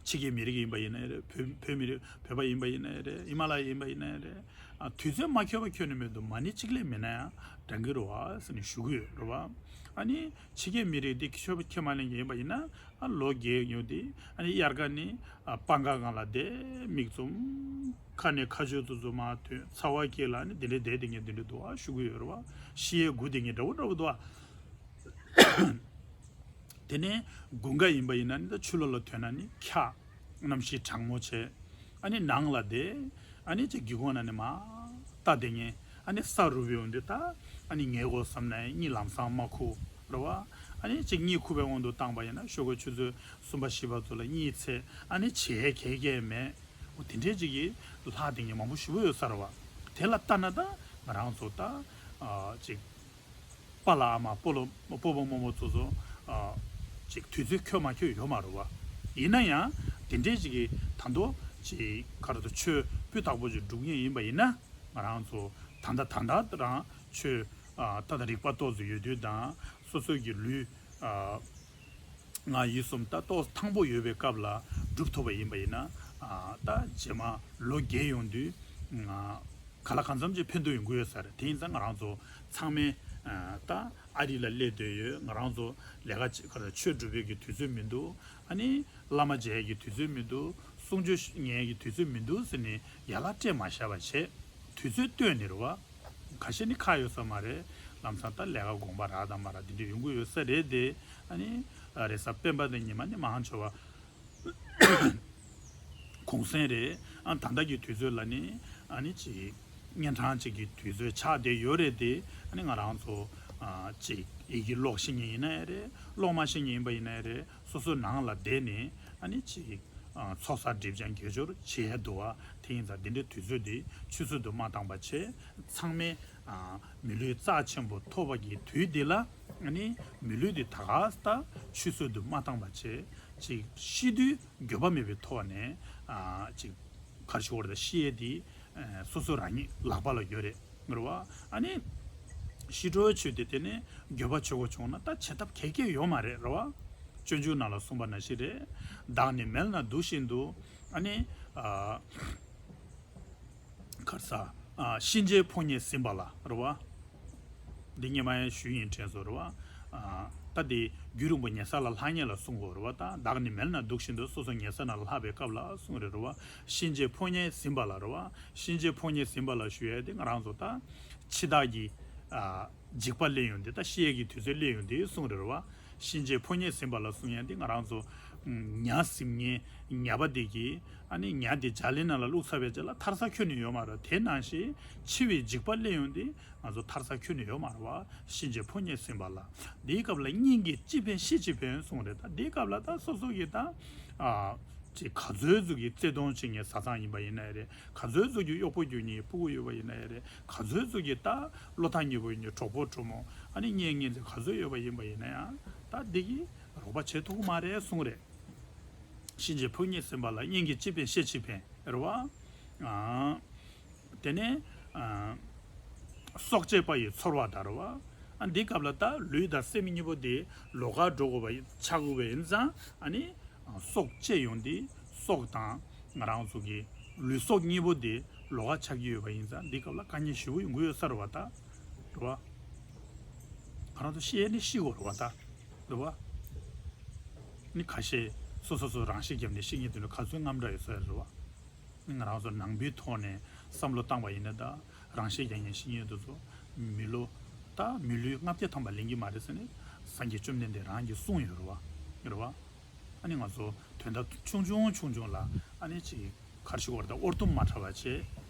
ཕྱི་རྒྱལ་མི་རིགས་ཡིན་པ་ཡིན་ནའི་རེད། བོད་བོད་མི་རིགས་བོད་པ་ཡིན་པ་ཡིན་ནའི་རེད། ཧི་མ་ལ་ཡ་ཡིན་པ་ཡིན་ནའི་རེད། ཨ་དུས་ཚོད་མ་འཁྱོལ་བ་འཁྱོལ་ནས་མེད་དུ་མ་ཎི་གཅིག་ལས་མེད་ན་ཡང་འདྲ་གི་རེད་བ་ཟེར་ནས་ཞུ་གི་ཡོད་རེད་བ། ཨ་ནི་ཕྱི་རྒྱལ་མི་རིགས་འདི་ཆོས་པ་ཁས་མ་ལེན་མཁན་ཡིན་པ་ཡིན་ན། ཨ་ལོ་རྒས་ཡོང་དུས་ཨ་ནི་དབྱར་ཁ་ནི་ཨ་སྤང་ཁ་སྒང་ལ་བསྡད། མིག་བཙུམ། ཁ་ནས་ཁ་ཆུ་ཙུ་ཙུ་མར་ཐོན། ཚ་བ་སྐྱེས་ལ་ནི་དེ་འདྲའི་བསྡད་དེ་ངས་དེ་འདྲ་འདུག་ཨ་ཞུ་གི་ཡོད་རེད་བ། ཤི་ཡས་སྒུག་བསྡད་མཁན་འདྲ་བོ་འདྲ་བོ་འདུག་ཨ། དེ་ནས་དགུན་ཁ་ཡིན་པ་ཡིན་ན་ནི་ད་ཆུ་ལོག་ལ་ཐོན་ན་ནི་འཁྱག། གནམ་གཤིས་གྲང་མོ་བྱས། ཨ་ནི་ནང་ལ་བསྡད། ཨ་ནི་ཅིག་སྒེའུ་ཁུང་ནང་ནས་མར་ལྟ་བསྡད་མཁན། ཨ་ནི་ས་རུབ་ཡོང་དུས་ད་ཨ་ནི་ཉལ་དགོས་བསམ་ན་ཡང་གཉིད་ལམ་སང་མ་ཁུག་རེད་བ། ཨ་ནི་ཅིག་གཉིད་ཁུག་པའི་དབང་དུ་བཏང་པ་ཡིན་ན་ཞོགས་ཀས་ཆུ་ཚོད་གསུམ་པ་བཞི་པ་ཚོ་ལ་གཉིད་ཚད། ཨ་ནི་བྱེད་ཡས་ག་གེ་མེད། འོ་དེ་འདྲའི་ཅིག་གིས་ལྷག་བསྡད་མཁན་མང་པོ་ཞེ་པོ་ཡོད་ས་རེད་བ། དེ་ལ་ལྟ་ན་ད་ང་རང་ཚོ་ད་ཨ་ཅིག་པཱ་ལགས་ཨ་མ་སྤོ་ལོ་སྤོ་བོ་རྨོ་མོ་ཚོ་ཚོ་ཨ་ཅིག་དུས་ཚོད་འཁྱོལ་མ་འཁྱོལ་ཡོད་མ་རེད་བ། ཡིན་ན་ཡང་དེ་འདྲའི་ཅིག་གིས་ད་དུང་ཅིག་ག་རེ་ད་ཆོས་སྤུས་དག་པོ་ཅིག་སྒྲུབ་མཁན་ཡིན་པ་ཡིན་ན། ང་རང་ཚོ་ད་ལྟ་ད་ལྟ་རང་ཆོས་ཨ་ད་ལྟ་རིག་པ་ཏོག་ཙམ་ཡོད་དུས་དང་སོ་སོ་གི་ལུས་ཨ་ངག་ཡིད་གསུམ་ད་ཏོག་ཐང་པོ་ཡོད་པའི་སྐབས་ལ་སྒྲུབ་ཐུབ་པ་ཡིན་པ་ཡིན་ན། ཨ་ད་རྗེས་མ་ལོ་རྒས་ཡོང་དུས་ང་ག་ལ་གང་འཚམ་ཅིག་ཕན་ཐོགས་ཡོང་གི་ཡོད་ས་རེད། དེ་ཡིན་ཙང་ང་རང་ཚོ་ཚང་མས་ཨ་ད་ཨ་རི་ལ་སླེབས་བསྡད་ཡོད། ང་རང་ཚོ་ལས་ཀ་ཅིག་ག་རེ་ཆོས་སྒྲུབ་པའི་གི་དུས་ཚོད་མི་འདུག་ཨ་ནི་བླ་མ་མཇལ་ཡས་ཀྱི་དུས་ཚོད་མི་འདུག་གསུང་ཆོས་ཉན་ཡས་ཀྱི་དུས་ཚོད་མི་འདུག་ཟེར་ནས་ཡ་ལ་སྤྲད་མ་བཞག་པ་བྱས། དུས་ཚོད་བཏོན་ནས་རེད་བ། ཁ་ཤས་ནི་ཁག་ཡོད་ས་མ་རེད། ལམ་སང་ད་ལས་ཀ་དགོངས་པ་རག་དང་མ་རག་དེ་འདྲ་ཡོང་གི་ཡོད་ས་རེད་དེ། ཨ་ནི་རེས་གཟའ་སྤེན་པ་དང་ཉི་མ་ནི་མང་ཆེ་བ་གུང་སེང་རེད། ཨ་ད་ལྟ་གི་དུས་ཚོད་ལ་ནི་ཨ་ནི་ཅིག་གཉན་འཕྲང་ཅིག་གི་དུས་ཚོད་ཆགས་བསྡད་ཡོད་རེད་དེ། ཨ་ནི་ང་རང་ཚོ་ཨ་ཅིག་ཡི་གེ་ཀློག་ཤེས་མཁན་ཡིན་ན་ཡང་རེད། ཀློག་མ་ཤེས་མཁན་ཡིན་པ་ཡིན་ན་ཡང་རེད། སོ་སོའི་ནང་ལ་བསྡད་ནས་ཨ་ནི་ཅིག་ཨ་ཚོགས་བསགས་སྒྲིབ་སྦྱང་དགེ་སྦྱོར་བྱེད་ཡ་འདུག་བ། དེ་ཡིན་ཙང་འདི་འདྲའི་དུས་ཚོད་འདི་ཆུད་ཟོས་དུ་མ་བཏང་པ་བྱས། ཚང་མས་ཨ་མི་ལུས་རྩ་ཆེན་པོ་ཐོབ་པ་གི་དུས་འདི་ལ་ཨ་ནི་མི་ལུས་འདི་ད་ག་ད་ཆུད་ཟོས་དུ་མ་བཏང་པ་བྱས། ཅིག་ཤི་དུས་འགྱོད་པ་མེད་པའི་ཐོག་ནས་ཨ་ཅིག་ག་རེ་ཞུ་དགོས་རེད། ད་ཤི་ཡས་འདི་ཨ་སོ་སོ་རང་ཉིད་ལག་པ་ལ་ཡོད་རེད། རེད་བ། ཨ་ནི་ཤི་འགྲོ་བའི་ཆོས་དེ་དེ་ནས་འགྱོད་པ་བྱེད་དགོས་བྱུང་ན་ད་བྱེད་ཐབས་ག་གེ་ཡོད་མ་རེད། རེད་བ། སྤྱོད་འཇུག་ནང་ལ་གསུངས་པ་ནང་བཞིན་རེད། བདག་ནི་མལ་ན་འདུག་བཞིན་དུ། ཨ་ནི་ཨ་ག་རེ་ཟ། ཨ་གཤིན་རྗེའི་ཕོ་ཉས་ཟིན་པ་ལ། རེད་བ། འདི་སྔོན་མ་ཡང་ཞུས་ཡིན་དྲན་སོང་། རེད་བ། ཨ་ད་དེ་རྒྱུན་རིང་པོ་ཉལ་ས་ལ་ལྷག་མཁན་ལ་གསུང་གི་ཡོད་རེད་བ། ད་བདག་ནི་མལ་ན་འདུག་བཞིན་དུ། སོ་སོ་ཉལ་ས་ནང་ལ་ལྷག་པའི་སྐབས་ལ་གསུང་གི་རེད། རེད་བ། གཤིན་རྗེའི་ཕོ་ཉས་ཟིན་པ་ལ། རེད་བ། གཤིན་རྗེའི་ཕོ་ཉས་ཟིན་པ་ལ་ཞུ་ཡས་དེ་ང་རང་ཚོ་ད་འཆི་བདག་གི་ཨ་འཇིགས་པ་སླེབས་ཡོང་དུས། ད་ཤི་ཡས་ཀྱི་དུས་ཚོད་སླེབས་ཡོང་དུས་གསུང་གི་རེད། རེད་བ། གཤིན་རྗེའི་ཕོ་ཉས་ཟིན་པ་ལ་གསུང་ཡས་དེ་ང་རང་ཚོ་ཉ་ཟིན་མཁན་ཉ་པ་དེ་གིས་ཨ་ནི་ཉ་དེ་རྒྱ་གླིང་ནང་ལ་བླུགས་ཚར་བའི་རྗེས་ལ་ཐར་ས་ཁྱོན་ནས་ཡོད་མ་རེད། དེ་ནང་བཞིན་འཆི་བའི་འཇིགས་པ་སླེབས་ཡོང་དུས། ང་ཚོ་ཐར་ས་ཁྱོན་ནས་ཡོད་མ་རེད་བ། གཤིན་རྗེའི་ཕོ་ཉས་ཟིན་པ་ལ། འདིའི་སྐབས་ལ་སྙིང་གི་ཅི་ཕན་ཤི་ཅི་ཕན་གསུངས་རེད། ད་འདིའི་སྐབས་ལ་ད་སོ་སོ་གི་ད་ཨ་ཅིག་ག་ཚོད་ཟུག་གི་བརྩེ་དུང་བྱེད་མཁན་བཟའ་ཚང་ཡིན་པ་ཡིན་ན་ཡང་རེད། ག་ཚོད་ཟུག་གི་གཡོག་པོ་རྒྱུག་མཁན་སྤུ་གུ་ཡོད་པ་ཡིན་ན་ཡང་རེད། ག་ཚོད་ཟུག་གི་ད་བློ་ཐག་ཉེ་པོ་ཡིན་མཁན་གྲོགས་པོ་གྲོགས་མོ། ཨ་ནི་གཉེན་ཉེ་ཚན་ག་ཚོད་ཡོད་པ་ཡིན་པ་ཡིན་ན་ཡང་། ད་འདི་གིས་རོགས་པ་བྱེད་ཐུབ་ཀྱི་མ་རེད་གསུངས་རེད། གཤིན་རྗེའི་ཕོ་ཉས་ཟིན་པ་ལ། སྙིང་གི་ཅི་ཕན་ཤི་ཅི་ཕན། རེད་བ། ཨ། དེ་ནས་ཨ་སྲོག་བཅད་པ་ཡི་ཚོར་བ་དང་། རེད་བ། ཨ་འདི་སྐབས་ལ་ད་ལུས་དང་སེམས་གཉིས་པོ་དེ་ལོགས་ཀ་འགྲོ་དགོས་པ་ཆགས་དགོས་པ་ཡིན་ཙང་། ཨ་ནི་ཨ་སྲོག་བཅད་ཡོང་དུས་སྲོག་དང་ང་རང་ཚོ་གི་ལུས་སྲོག་གཉིས་པོ་དེ་ལོགས་ཀ་ཆགས་ཀྱི་ཡོད་པ་ཡིན་ཙང་། འདི་སྐབས་ལ་དཀའ་ངལ་ཞེ་པོ་ཡོང་གི་ཡོད་ས་རེད་བ། ད་རེད་བ། ང་རང་ཚོ་ཤི་ཡས་ནི་ཤི་དགོས་རེད་བ། ད་རེད་བ། ནི་ཁ་ཤས་སོ་སོ་སོ་རང་ཤི་བརྒྱབ་ནས་ཤི་མཁན་དེ་ཚོ་ག་ཚོད་དངངས་སྐྲག་ཡོད་ས་རེད་བ། ང་རང་ཚོ་ནང་པའི་ཐོག་ནས་བསམ་བློ་བཏང་བ་ཡིན་ན། ད་རང་ཤི་རྒྱག་མཁན་ཤི་མཁན་དེ་ཚོ་མི་ལོ་ད་མི་ལུས་ལྔ་བརྒྱ་ཐམ་པ་ལེན་གྱི་མ་རེད་ཟེར་ནས་སངས་རྒྱས་བཅོམ་ལྡན་འདས་རང་གིས་གསུངས་ཡོད་རེད་བ། རེད་བ། ཨ་ནི་ང་ཚོ་དོན་དག་ཆུང་ཆུང་ཆུང་ཆུང་ལ་ཨ་ནི་ཅིག་ག་རེ་ཞུ་དགོས་རེད། ད་ཨོར་ཏུམ་མ་འཁྲབ་པ་བྱས།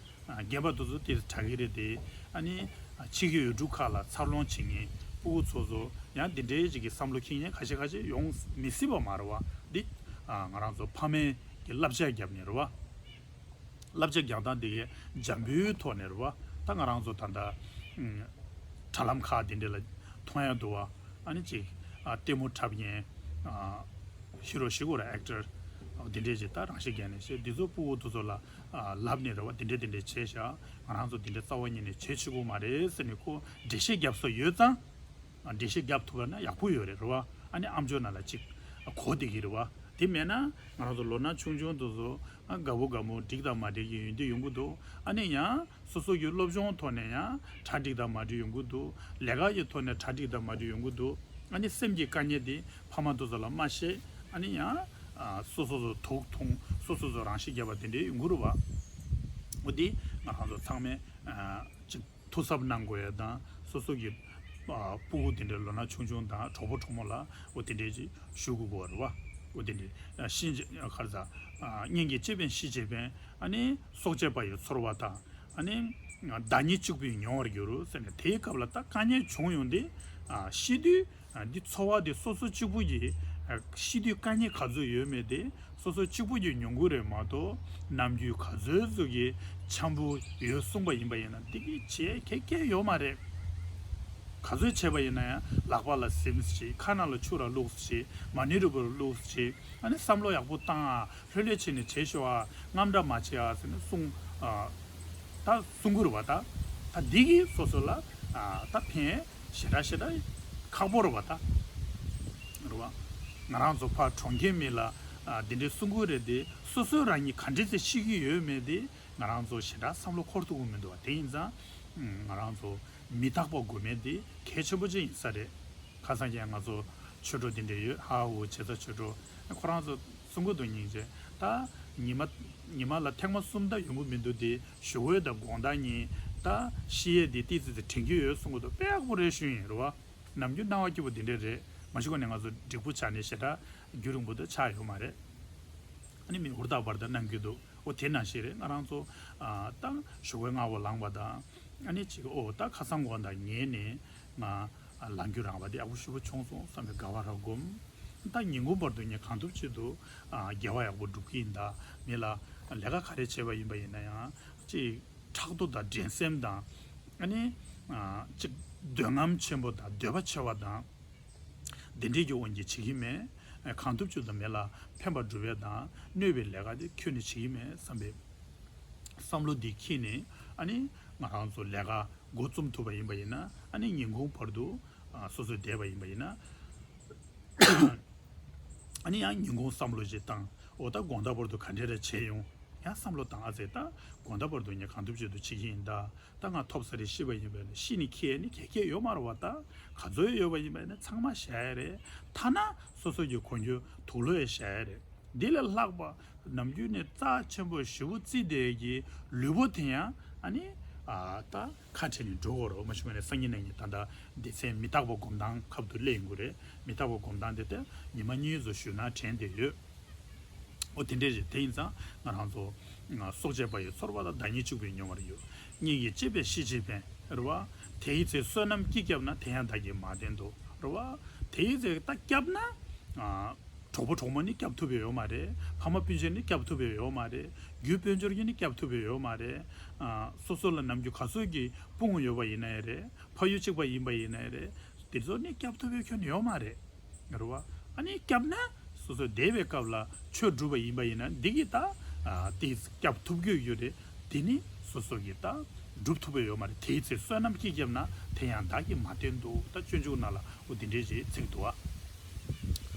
ཨ་རྒན་པ་དེ་ཚོ་དེ་དྲག་གི་རེད་དེ། ཨ་ནི་ཕྱི་གི་ཡུལ་གྲུ་ཁག་ལ་འཚར་ལོངས་བྱེད་མཁན་སྤུ་གུ་ཚོ་ཚོ་ཡང་འདི་འདྲའི་ཅིག་གི་བསམ་བློ་འཁྱེར་མཁན་ཁ་ཤས་ཁ་ཤས་ཡོང་མི་སྲིད་པ་མ་རེད་བ། འདི་ཨ་ང་རང་ཚོ་ཕ་མས་ཀྱི་བསླབ་བྱ་བརྒྱབ་ནས་རེད་བ། བསླབ་བྱ་རྒྱག་སྟངས་དེ་གའི་འཇམ་པོའི་ཐོག་ནས་རེད་བ། ད་ང་རང་ཚོ་ད་ལྟ་ཨུམ་དྲ་ལམ་ཁག་དེ་འདྲ་ལ་ མཐོང་ཡ་འདུག་བ། ཨ་ནི་ཅིག་ཨ་ལྟད་མོ་འཁྲབ་མཁན་ཨ་ཧི་རོ་ཞིག་གོ་ར་ཨེག་ཊར་འདི་འདྲས་ཅིག་ད་རང་ཤི་རྒྱག་ནས་ཞེས་འདི་ཚོ་སྤུ་གུ་དེ་ཚོ་ལ་ཨ་ལབ་ནས་རེད་བ། འདི་འདྲས་འདི་འདྲས་བྱས་ཤག་ང་རང་ཚོ་འདི་འདྲས་རྩ་བ་ཉིད་ནས་བྱེད་ཆོག་གི་མ་རེད་ཟེར་ནས་ཁོ་འགྲེལ་བཤད་རྒྱབ་ས་ཡོད་ཙང་། འགྲེལ་བཤད་རྒྱབ་ཐུབ་པ་ན་ཡག་པོ་ཡོད་རེད་རེད་བ། ཨ་ནི་ཨམ་ཅོག་ནང་ལ་ཅིག་གོ་བསྡད་ཀྱི་རེད་བ། དེ་མེད་ན་ང་རང་ཚོ་ལོ་ན་ཆུང་ཆུང་དེ་ཚོ་ཨ་དགའ་པོ་དགའ་མོ་འགྲིག་དང་མ་འགྲིག་གི་ཡོང་དུས་ཡོང་གི་འདུག་ཨ་ནི་ཡང་སོ་སོ་གི་སློབ་སྦྱོང་ཐོག་ནས་ཡང་གྲ་འགྲིག་དང་མ་འགྲིག་ཡོང་གི་འདུག་ལས་ཀ་གི་ཐོག་ནས་གྲ་འགྲིག་དང་མ་འགྲིག་ཡོང་གི་འདུག་ཨ་ནི་སེམས་ཀྱི་དཀའ་ངལ་དེ་ཕ་མ་དེ་ཚོ་ལ་མ་བཤད། ཨ་ནི་ཡང་ཨ་སོ་སོ་ཚོ་དུག་འཐུང་སོ་སོ་ཚོ་རང་ཤི་བརྒྱབ་པ་དེ་འདྲའི་ཡོང་གི་རེད་བ། འོ་དེ་ང་རང་ཚོ་ཚང་མས་ཨ་ཅིག་ཐུགས་གཟབ་གནང་དགོས་ཡ་དང་སོ་སོ་གི་ཨ་སྤུ་གུ་དེ་འདྲའི་ལོ་ན་ཆུང་ཆུང་དང་གྲོགས་པོ་གྲོགས་མོ་ལ་འོ་དེ་འདྲའི་ཅིག་ཞུ་དགོས་ཀྱི་རེད་བ། འོ་དེ་འདྲའི་ཨ་ཤིན་ཅི་ཨ་ག་རེ་ཟ་ཨ་གཉེན་གྱི་ཅེས་པན་ཤི་ཅེས་པན་ཨ་ནི་སྲོག་བཅད་པ་ཡི་ཚོར་བ་དང་ཨ་ནི་བདག་ཉིད་གཅིག་པུས་མྱོང་བར་འགྱུར་ཟེར་ནས་དེའི་སྐབས་ལ་ད་དཀའ་ངལ་བྱུང་ཡོང་དུས་ཨ་ཤི་དུས་ཨ་འདི་ཚོར་བ་འདི་སོ་སོ་གཅིག་པུ་གྱིས་ཨ་ཤི་དུས་དཀའ་ངལ་ག་ཚོད་ཡོད་མེད་དེ། སོ་སོ་གཅིག་པུ་གྱིས་མྱོང་གི་རེད་མ་གཏོགས་ནམ་རྒྱུན་ག་ཚོད་ཚོད་ཀྱིས་འཆམ་པོ་ཡོད་གསུངས་པ་ཡིན་པ་ཡིན་ན་འདི་གི་བྱེད་ཁེ་ཁེ་ཡོད་མ་རེད། ག་ཚོད་བྱས་པ་ཡིན་ན་ཡང་ལག་པ་ལ་ཟིམ་ཞིག་ཁ་ནང་ལ་ཆུ་ར་བླུགས་ཞིག་མ་ཎི་རུ་པ་རུ་བླུགས་ཞིག་ཨ་ནི་བསམ་བློ་ཡག་པོ་བཏང་ཨ་ལྷོད་ལྷོད་བྱས་ནས་བྱེད་ཤོག་ཨ་རྔམ་དྲག་མ་བྱེད་ཨ་ཟེར་ནས་གསུང་ཨ་ད་གསུང་གི་རེད་བ། ད་ད་འདི་གིས་སོ་སོ་ལ་ཨ་ད་ཕན་ཞེ་དྲག་ཞེ་དྲག་ཁག་པོ་རེད་བ་ད། རེད་བ། ང་རང་ཚོ་ཕར་གྲོང་ཁྱེར་མི་ལ་ཨ་འདི་འདྲའི་གསུང་གི་རེད་དེ་སོ་སོའི་རང་ཉིད་ག་འདྲས་ཚེ་ཤེས་ཀྱི་ཡོད་མེད་དེ་ང་རང་ཚོ་ཞེ་དྲག་བསམ་བློ་འཁོར་ཐུབ་ཀྱི་མི་འདུག་བ། དེ་ཡིན་ཙང་ང་རང་ཚོ་མི་རྟག་པ་དགོས་མེད་དེ་གལ་ཆེན་པོ་ཅིག་ཡིན་ས་རེད། ཁ་སང་ཀྱང་ང་ཚོ་ཆོས་གྲོགས་འདི་འདྲས་ཡོད་ཧ་ཧ་འུ་བྱེད་ས་ཆོས་གྲོགས་ཁོ་རང་ཚོ་གསུང་གི་འདུག་སྙིང་རྗེ། ད་ཉི་མ་ཉི་མ་ལ་ཐེངས་མ་གསུམ་ད་ཡོང་གི་མི་འདུག་དེ་ཞོགས་པ་དང་དགོང་དག་གཉིས་ད་ཤི་ཡས་དེ་ཏི་ཙི་ཙི་དྲན་གྱི་ཡོད་གསུང་གི་འདུག་དཔེ་ཡག་པོ་རེད་ཞུ་ཡིན་རེད་བ། ནམ་རྒྱུན་སྣང་བ་སྐྱིད་པོ་འདི་འདྲས་རེད། མ་གཞི་ཁོ་ནས་ང་ཚོ་འགྲིག་པོ་ཆགས་ནས་ཞེ་དྲག་རྒྱུན་རིང་པོ་དུ་ཆགས་ཡོད་མ་རེད། ཨ་ནི་མི་ཧུར་ཐག་བར་དུ་གནང་གི་འདུག་འོ་དེ་ནང་བཞིན་རེད། ང་རང་ཚོ་ཨ་ད་ཞོགས་པའི་སྔ་པོ་ལངས་པ་དང་ཨ་ནི་ཅིག་འོ་ད་ཁ་སང་དགོང་དག་ཉལ་ནས་ང་ལངས་རྒྱུ་རང་བ་དེ་ཡག་པོ་ཞེ་པོ་བྱུང་སོང་བསམ་པའི་དགའ་བ་རང་སྒོམ། ད་ཉིན་གུང་བར་དུ་ངས་གང་ཐུབ་ཅི་ཐུབ་ཨ་དགེ་བ་ཡག་པོ་སྒྲུབ་ཀྱི་ཡིན། ད་མི་ལ་ལས་ཀ་ག་རེ་བྱས་པ་ཡིན་པ་ཡིན་ན་ཡང་ཅིག་ཕྲག་དོག་དང་འགྲན་སེམས་དང་ཨ་ནི་ཨ་ཅིག་འདོད་རྔམ་ཆེན་པོ་དང་འདོད་པ་ཆེ་བ་དང་། དེ་འདྲའི་གི་དབང་གིས་བྱེད་ཀྱི་མེད། གང་ཐུབ་ཅི་ཐུབ་མི་ལ་ཕན་པ་སྒྲུབ་ཡ་དང་གནོད་པའི་ལས་ཀ་དེ་ཁྱོན་ནས་བྱེད་ཀྱི་མེད་བསམ་པའི་བསམ་བློ་འདི་འཁྱེར་ནས་ཨ་ནི་ང་རང་ཚོ་ལས་ཀ་འགོ་རྩོམ་ཐུབ་པ་ཡིན་པ་ཡིན་ན་ཨ་ནི་ཉིན་གུང་བར་དུ་ཨ་སོ་སོས་བསྡད་པ་ཡིན་པ་ཡིན་ན་ཨ་ནི་ཡང་ཉིན་གུང་བསམ་བློ་ཞིག་བཏང་། འོ་ད་དགོང་དག་བར་དུ་ག་འདྲས་རེ་བྱས་ཡོང་། ཡང་བསམ་བློ་བཏང་ཨ་ཙེ། ད་དགོང་དག་བར་དུ་ངས་གང་ཐུབ་ཅི་ཐུབ་བྱེད་ཀྱི་ཡིན། ད་ད་ང་ཐོབ་ས་རེ་ཤི་བ་ཡིན་པས་ན་ཤི་ནི་ཁེ་ནི་ཁེ་ཁེ་ཡོད་མ་རེད་བ། ད་ག་ཚོད་ཡོད་པ་ཡིན་པས་ན་ཚང་མ་བཞག་ཡ་རེད། ཐ་ན་སོ་སོ་གི་གོན་རྒྱུ་དུག་ལོག་ཡ་བཞག་ཡ་རེད། འདི་ལས་ལྷག་པ་ནམ་རྒྱུན་ནས་རྩ་ཆེན་པོ་ཞེ་པོ་བརྩི་བསྡད་ཀྱི་ལུས་པོ་དེ་ཡང་ཨ་ནི་ཨ་ད་ཁ་བྲལ་ནས་འགྲོ་དགོས་རེད། མ་གཞི་ཁོ་ནས་སང་ཉིན་གནངས་ཉིན་ད་ལྟ་སྡེ་ཚན་མི་རྟག་པ་སྒོམ་སྟངས་ཁབ་ཏུ་སླེབས་ཡོང་གི་རེད། མི་རྟག་པ་སྒོམ་སྟངས་དེ་ལྟ་ཉི་མ་གཉིས་ཙམ་བཞུགས་ན་དྲན་བསྡད་ཡོད། འོ་དེ་འདྲས་རེད། དེ་ཡིན་ཙང་ང་རང་ཚོ་སྲོག་བཅད་པ་ཡི་ཚོར་བ་དང་བདག་ཉིད་གཅིག་པུས་མྱོང་བར་འགྱུར། གཉེན་གྱི་ཅེས་པན་ཤི་ཅེས་པན་རེད་བ། དེ་ཡི་ཚེ་བསོད་ནམས་ཀྱིས་བསྐྱབས་ན་དེ་ཡང་བདག་གིས་མ་བསྟེན་ཏོ་རེད་བ། དེ་ཡི་ཚེ་ད་བསྐྱབས་ན་གྲོགས་པོ་གྲོགས་མོ་ནི་བསྐྱབས་ཐུབ་པའི་ཡོད་མ་རེད། ཕ་མ་སྤུན་མཆེད་ནི་བསྐྱབས་ཐུབ་པའི་ཡོད་མ་རེད། རྒྱུ་སྤུན་ཆེད་ཀྱི་ནི་བསྐྱབས་ཐུབ་པའི་ཡོད་མ་རེད། སོ་སོ་ལ་ནམ་རྒྱུན་ག་ཚོད་ཀྱི་དཔུང་ཡོད་པ་ཡིན་ན་ཡང་རེད། ཕ་ཡུལ་གཅིག་པ་ཡིན་པ་ཡིན་ན་ཡང་རེད། དེ་ཚོ་ནི་བསྐྱབས་ཐུབ་པའི་ཁྱོན་ནས་ཡོད་མ་རེད། རེད་བ། ཨ་ནི་བསྐྱབས་ན་སོ་སོ་བསྡད་པའི་སྐབས་ལ་ཆོས་སྒྲུབ་པ་ཡིན་པ་ཡིན་ན་འདི་གིས་ད་ཨ་དེ་བསྐྱབས་ཐུབ་ཀྱི་ཡོད་རེད། དེ་ནི་སོ་སོ་གིས་ད་སྒྲུབ་ཐུབ་པ་ཡོད་མ་རེད། དེའི་ཚེ་བསོད་ནམས་ཀྱིས་བསྐྱབས་ན་དེ་ཡང་བདག་གིས་མ་བསྟེན་ཏོ། ད་སྤྱོད་འཇུག་ནང་ལ་འོ་དེ་འདྲས་ཞིག་ཚིག་འདུག་བ།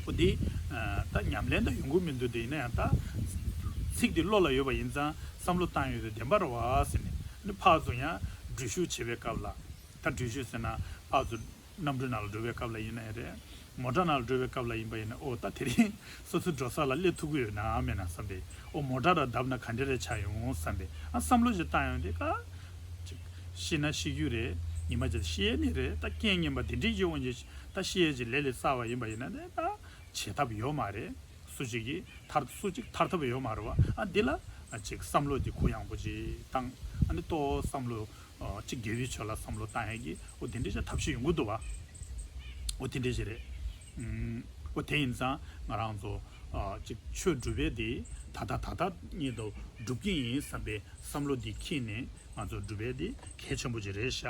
འོ་དེ་ད་ཉམས་ལེན་ད་ཡོང་གི་མི་འདུག་དེ་ཡིན་ན་ཡང་ད་ཚིག་དེ་བློ་ལ་ཡོད་པ་ཡིན་ཙང་བསམ་བློ་བཏང་ཡོད་དེ་བདེན་པ་རེད་བ་ཟེར་ནས་ཨ་ནི་ཕར་ཚུར་ཡང་འགྲུལ་བཞུད་བྱེད་པའི་སྐབས་ལ། ད་འགྲུལ་བཞུད་ཟེར་ན་ཕར་ཚུར་གནམ་གྲུ་ནང་ལ་འགྲོ་བའི་སྐབས་ལ་ཡིན་ན་ཡང་རེད། མོ་ཊ་ནང་ལ་འགྲོ་བའི་སྐབས་ལ་ཡིན་པ་ཡིན་ན་ཨོ་ད་དེ་རིང་སོ་སོ་འགྲོ་ས་ལ་སླེབས་ཐུབ་ཀྱི་ཡོད་ན་མེད་ན་བསམ་པས། ཨོ་མོ་ཊ་ར་བརྡབས་ན་ག་འདྲ་རེ་ཆགས་ཡོང་བསམ་པས། ཨ་བསམ་བློ་ཞིག་བཏང་ཡོང་དེ་ཀ་ཅིག་ཤི་ན་ཤི་རྒྱུ་རེད། ཉི་མ་ཅིག་ཤི་ཡས་ནི་རེད། ད་རྐྱེན་ངན་པ་དེ་འདྲའི་ཡོང་བ་ཅིག་ད་ཤི་ཡས་ཅིག་ལས་ལས་གསར་བ་ཡིན་པ་ཡིན་ན་ནི་ད་བྱེད་ཐབས་ཡོད་མ་རེད། སུ་གཅིག་གིས་ཐར་སུ་གཅིག་ཐར་ཐབས་ཡོད་མ་རེད་བ། ཨ་འདི་ལ་ཨ་ཅིག་བསམ་བློ་འདི་གུ་ཡངས་པོ་ཅིག་བཏང་། ཨ་ནི་ལྟོ་བསམ་བློ་ཨ་ཅིག་དགེ་བའི་ཕྱོགས་ལ་བསམ་བློ་བཏང་ཡ་གི་འོ་དེ་འདྲ་ཅིག་ཐབས་ཤེས་ཡོང་གི་འདུག་བ། འོ་དེ་འདྲ་ཅིག་རེད། ཨུམ། འོ་དེ་ཡིན་ཙང་ང་རང་ཚོ་ཨ་ཅིག་ཆོས་སྒྲུབ་པའི་དེ་ད་ལྟ་ད་ལྟ་ཉིད་དུ་སྒྲུབ་ཀྱི་ཡིན་བསམ་པའི་བསམ་བློ་འདི་འཁྱེར་ནས་ང་ཚོ་སྒྲུབ་པའི་དེ་གལ་ཆེན་པོ་ཅིག་རེད་ཤག་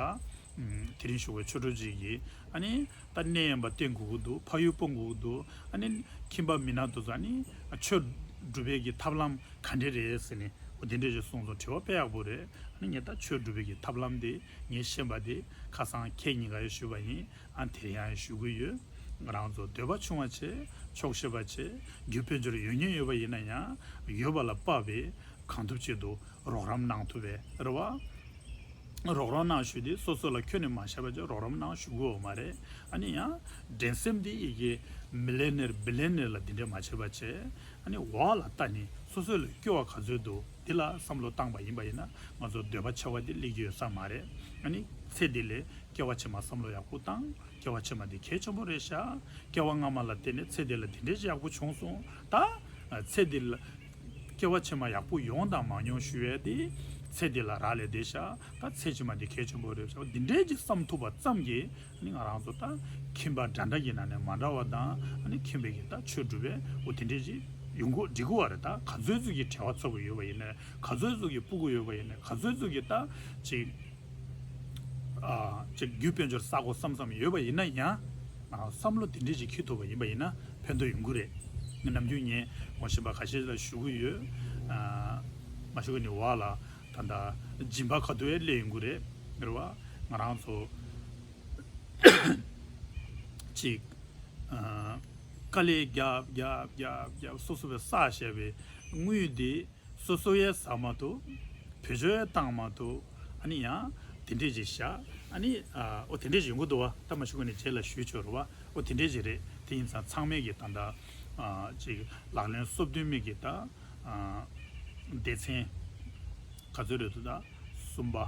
དེ་རིང་ཞུ་བའི་ཆོས་གྲོགས་ཅིག་གིས་ཨ་ནི་ད་ནད་ཡམས་པ་བསྟེན་དགོས་ཀྱི་འདུག་ཕ་ཡུལ་སྤོང་དགོས་ཀྱི་འདུག་ཨ་ནི་ཁྱིམ་པ་མི་ནག་དུ་ཨ་ནི་ཆོས་སྒྲུབ་པའི་གི་ཐབས་ལམ་ག་འདྲ་རེད་ཟེར་ནས་འོ་དེ་འདྲ་ཞིག་གསུངས་སོང་། དྲི་བ་དཔེ་ཡག་པོ་རེད། ཨ་ནི་ངས་ད་ཆོས་སྒྲུབ་པའི་གི་ཐབས་ལམ་དེ་ངས་ཤེས་པ་དེ་ཁ་སང་ཁྱེད་གཉིས་ཀ་ཡང་ཞུས་པ་ཡིན། ཨ་དེ་ཡང་ཞུ་གི་ཡོད། ང་རང་ཚོ་འདོད་པ་ཆུང་བ་བྱས། ཆོག་ཤེས་པ་བྱས། རྒྱུ་དཔལ་འབྱོར་ཡོད་ཉེན་ཡོད་པ་ཡིན་ན་ཡང་ཡོད་པ་ལ་དཔག་པའི་གང་ཐུབ་ཅིག་ཏུ་རོགས་རམ་གནང་ཐུབ་པའི་རེ་བ། རོགས་རམ་གནང་ཞུ་དེ་སོ་སོ་ལ་ཁྱོན་ནས་མ་བྱས་པ་བྱས་རོགས་རམ་གནང་ཞུ་དགོས་པ་མ་རེད། ཨ་ནི་ཡང་འགྲན་སེམས་དེ་ཡི་གེ་མི་ལེ་ནེར་བི་ལེ་ནེར་ལ་དེ་འདྲས་མ་བྱས་པ་བྱས། ཨ་ནི་འོག་ལ་ལྟ་ནས་སོ་སོ་ལ་སྐྱོ་བ་ག་ཚོད་འདུག་དེ་ལ་བསམ་བློ་བཏང་པ་ཡིན་པ་ཡིན་ན་ང་ཚོ་འདོད་པ་ཆེ་བ་དེ་སླེབས་ཀྱི་ཡོད་ས་མ་རེད། ཨ་ནི་ཚེ་འདི་ལས་སྐྱེ་བ་ཕྱི་མ་བསམ་བློ་ཡག་པོ་བཏང་། སྐྱེ་བ་ཕྱི་མ་དེ་གལ་ཆེན་པོ་རེད་ཤག་སྐྱེ་བ་སྔ་མ་ལ་བརྟེན་ནས་ཚེ་འདི་ལ་དེ་འདྲས་ཅིག་ཡག་པོ་བྱུང་སོང་། ད་ཚེ་འདི་ལ་སྐྱེ་བ་ཕྱི་མ་ཡག་པོ་ཡོང་དང་མ་མྱོང་ཞུ་ཡས་དེ་ཚེ་འདི་ལ་རག་ལས་བསྡད་ཤག་ད་ཚེ་ཕྱི་མ་དེ་གལ་ཆེན་པོ་རེད་ཤག་འདི་འདྲས་ཅིག་བསམ་ཐུབ་པ་ཙམ་གྱིས་ཨ་ནི་ང་རང་ཚོ་ད་ཁྱིམ་པ་འདྲ་འདྲ་གི་ནང་ནས་མ་འདྲ་བ་དང་ཨ་ནི་ཁྱིམ་པའི་གི་ད་ཆོས་སྒྲུབ་པའི་འོ་དེ་འདྲས་ཅིག་ཡོང་གི་འགྲིག་གི་བ་རེད། ད་ག་ཚོད་ཚོད་ཀྱི་བྲེལ་བ་ཚོར་གི་ཡོད་པ་ཡིན་ནའི་ག་ཚོད་ཚོད་ཀྱི་སྤུ་གུ་ཡོད་པ་ཡིན་ནའི་ག་ཚོད་ཚོད་ཀྱི་ད་ཅིག་ཨ་ཅིག་རྒྱུ་དཔལ་འབྱོར་བསགས་དགོས་བསམ་བསམ་ཡོད་པ་ཡིན་ན་ཡང་ང་རང་བསམ་བློ་དེ་འདྲས་ཅིག་འཁྱེར་ཐུབ་པ་ཡིན་པ་ཡིན་ན་ཕན་ཐོགས་ཡོང་གི་རེད། ངས་ནམ་རྒྱུན་ངས་ངོ་ཤེས་པ་ཁ་ཤས་ལ་ཞུ་གི་ཡོད། ཨ་མ་ཞུ་གི་ནི་བ་ལ་ད་ལྟ་སྦྱིན་པ་ག་དུས་ཡང་སླེབས་ཡོང་གི་རེད། རེད་བ། ང་རང་ཚོ་ཅིག་ཨ་དཀའ་ལས་རྒྱབ་རྒྱབ་རྒྱབ་རྒྱབ་སོ་སོ་བས་བསགས་བཞག་པའི་དངུལ་དེ་སོ་སོ་ཡས་ཟ་མ་ཐུབ། བེད་སྤྱོད་ཡས་བཏང་མ་ཐུབ། ཨ་ནི་ཡང་དེ་འདྲས་ཅིག་བཞག་ཨ་ནི་ཨ་ཨོ་དེ་འདྲས་ཅིག་ཡོང་གི་འདུག་བ། ད་མ་ཞུ་གི་ནི་རྗེས་ལ་ཞུས་ཆོག་རེད་བ། ཨོ་དེ་འདྲས་ཅིག་རེད། དེ་ཡིན་ཙང་ཚང་མས་ཀྱི་ད་ལྟ་ཨ་ཅིག་ལག་ལེན་སོ་བདུན་མའི་གི་ད་ཨ་སྡེ་ཚན་ག་ཚོད་རེད་འདུག་ད་གསུམ་པ།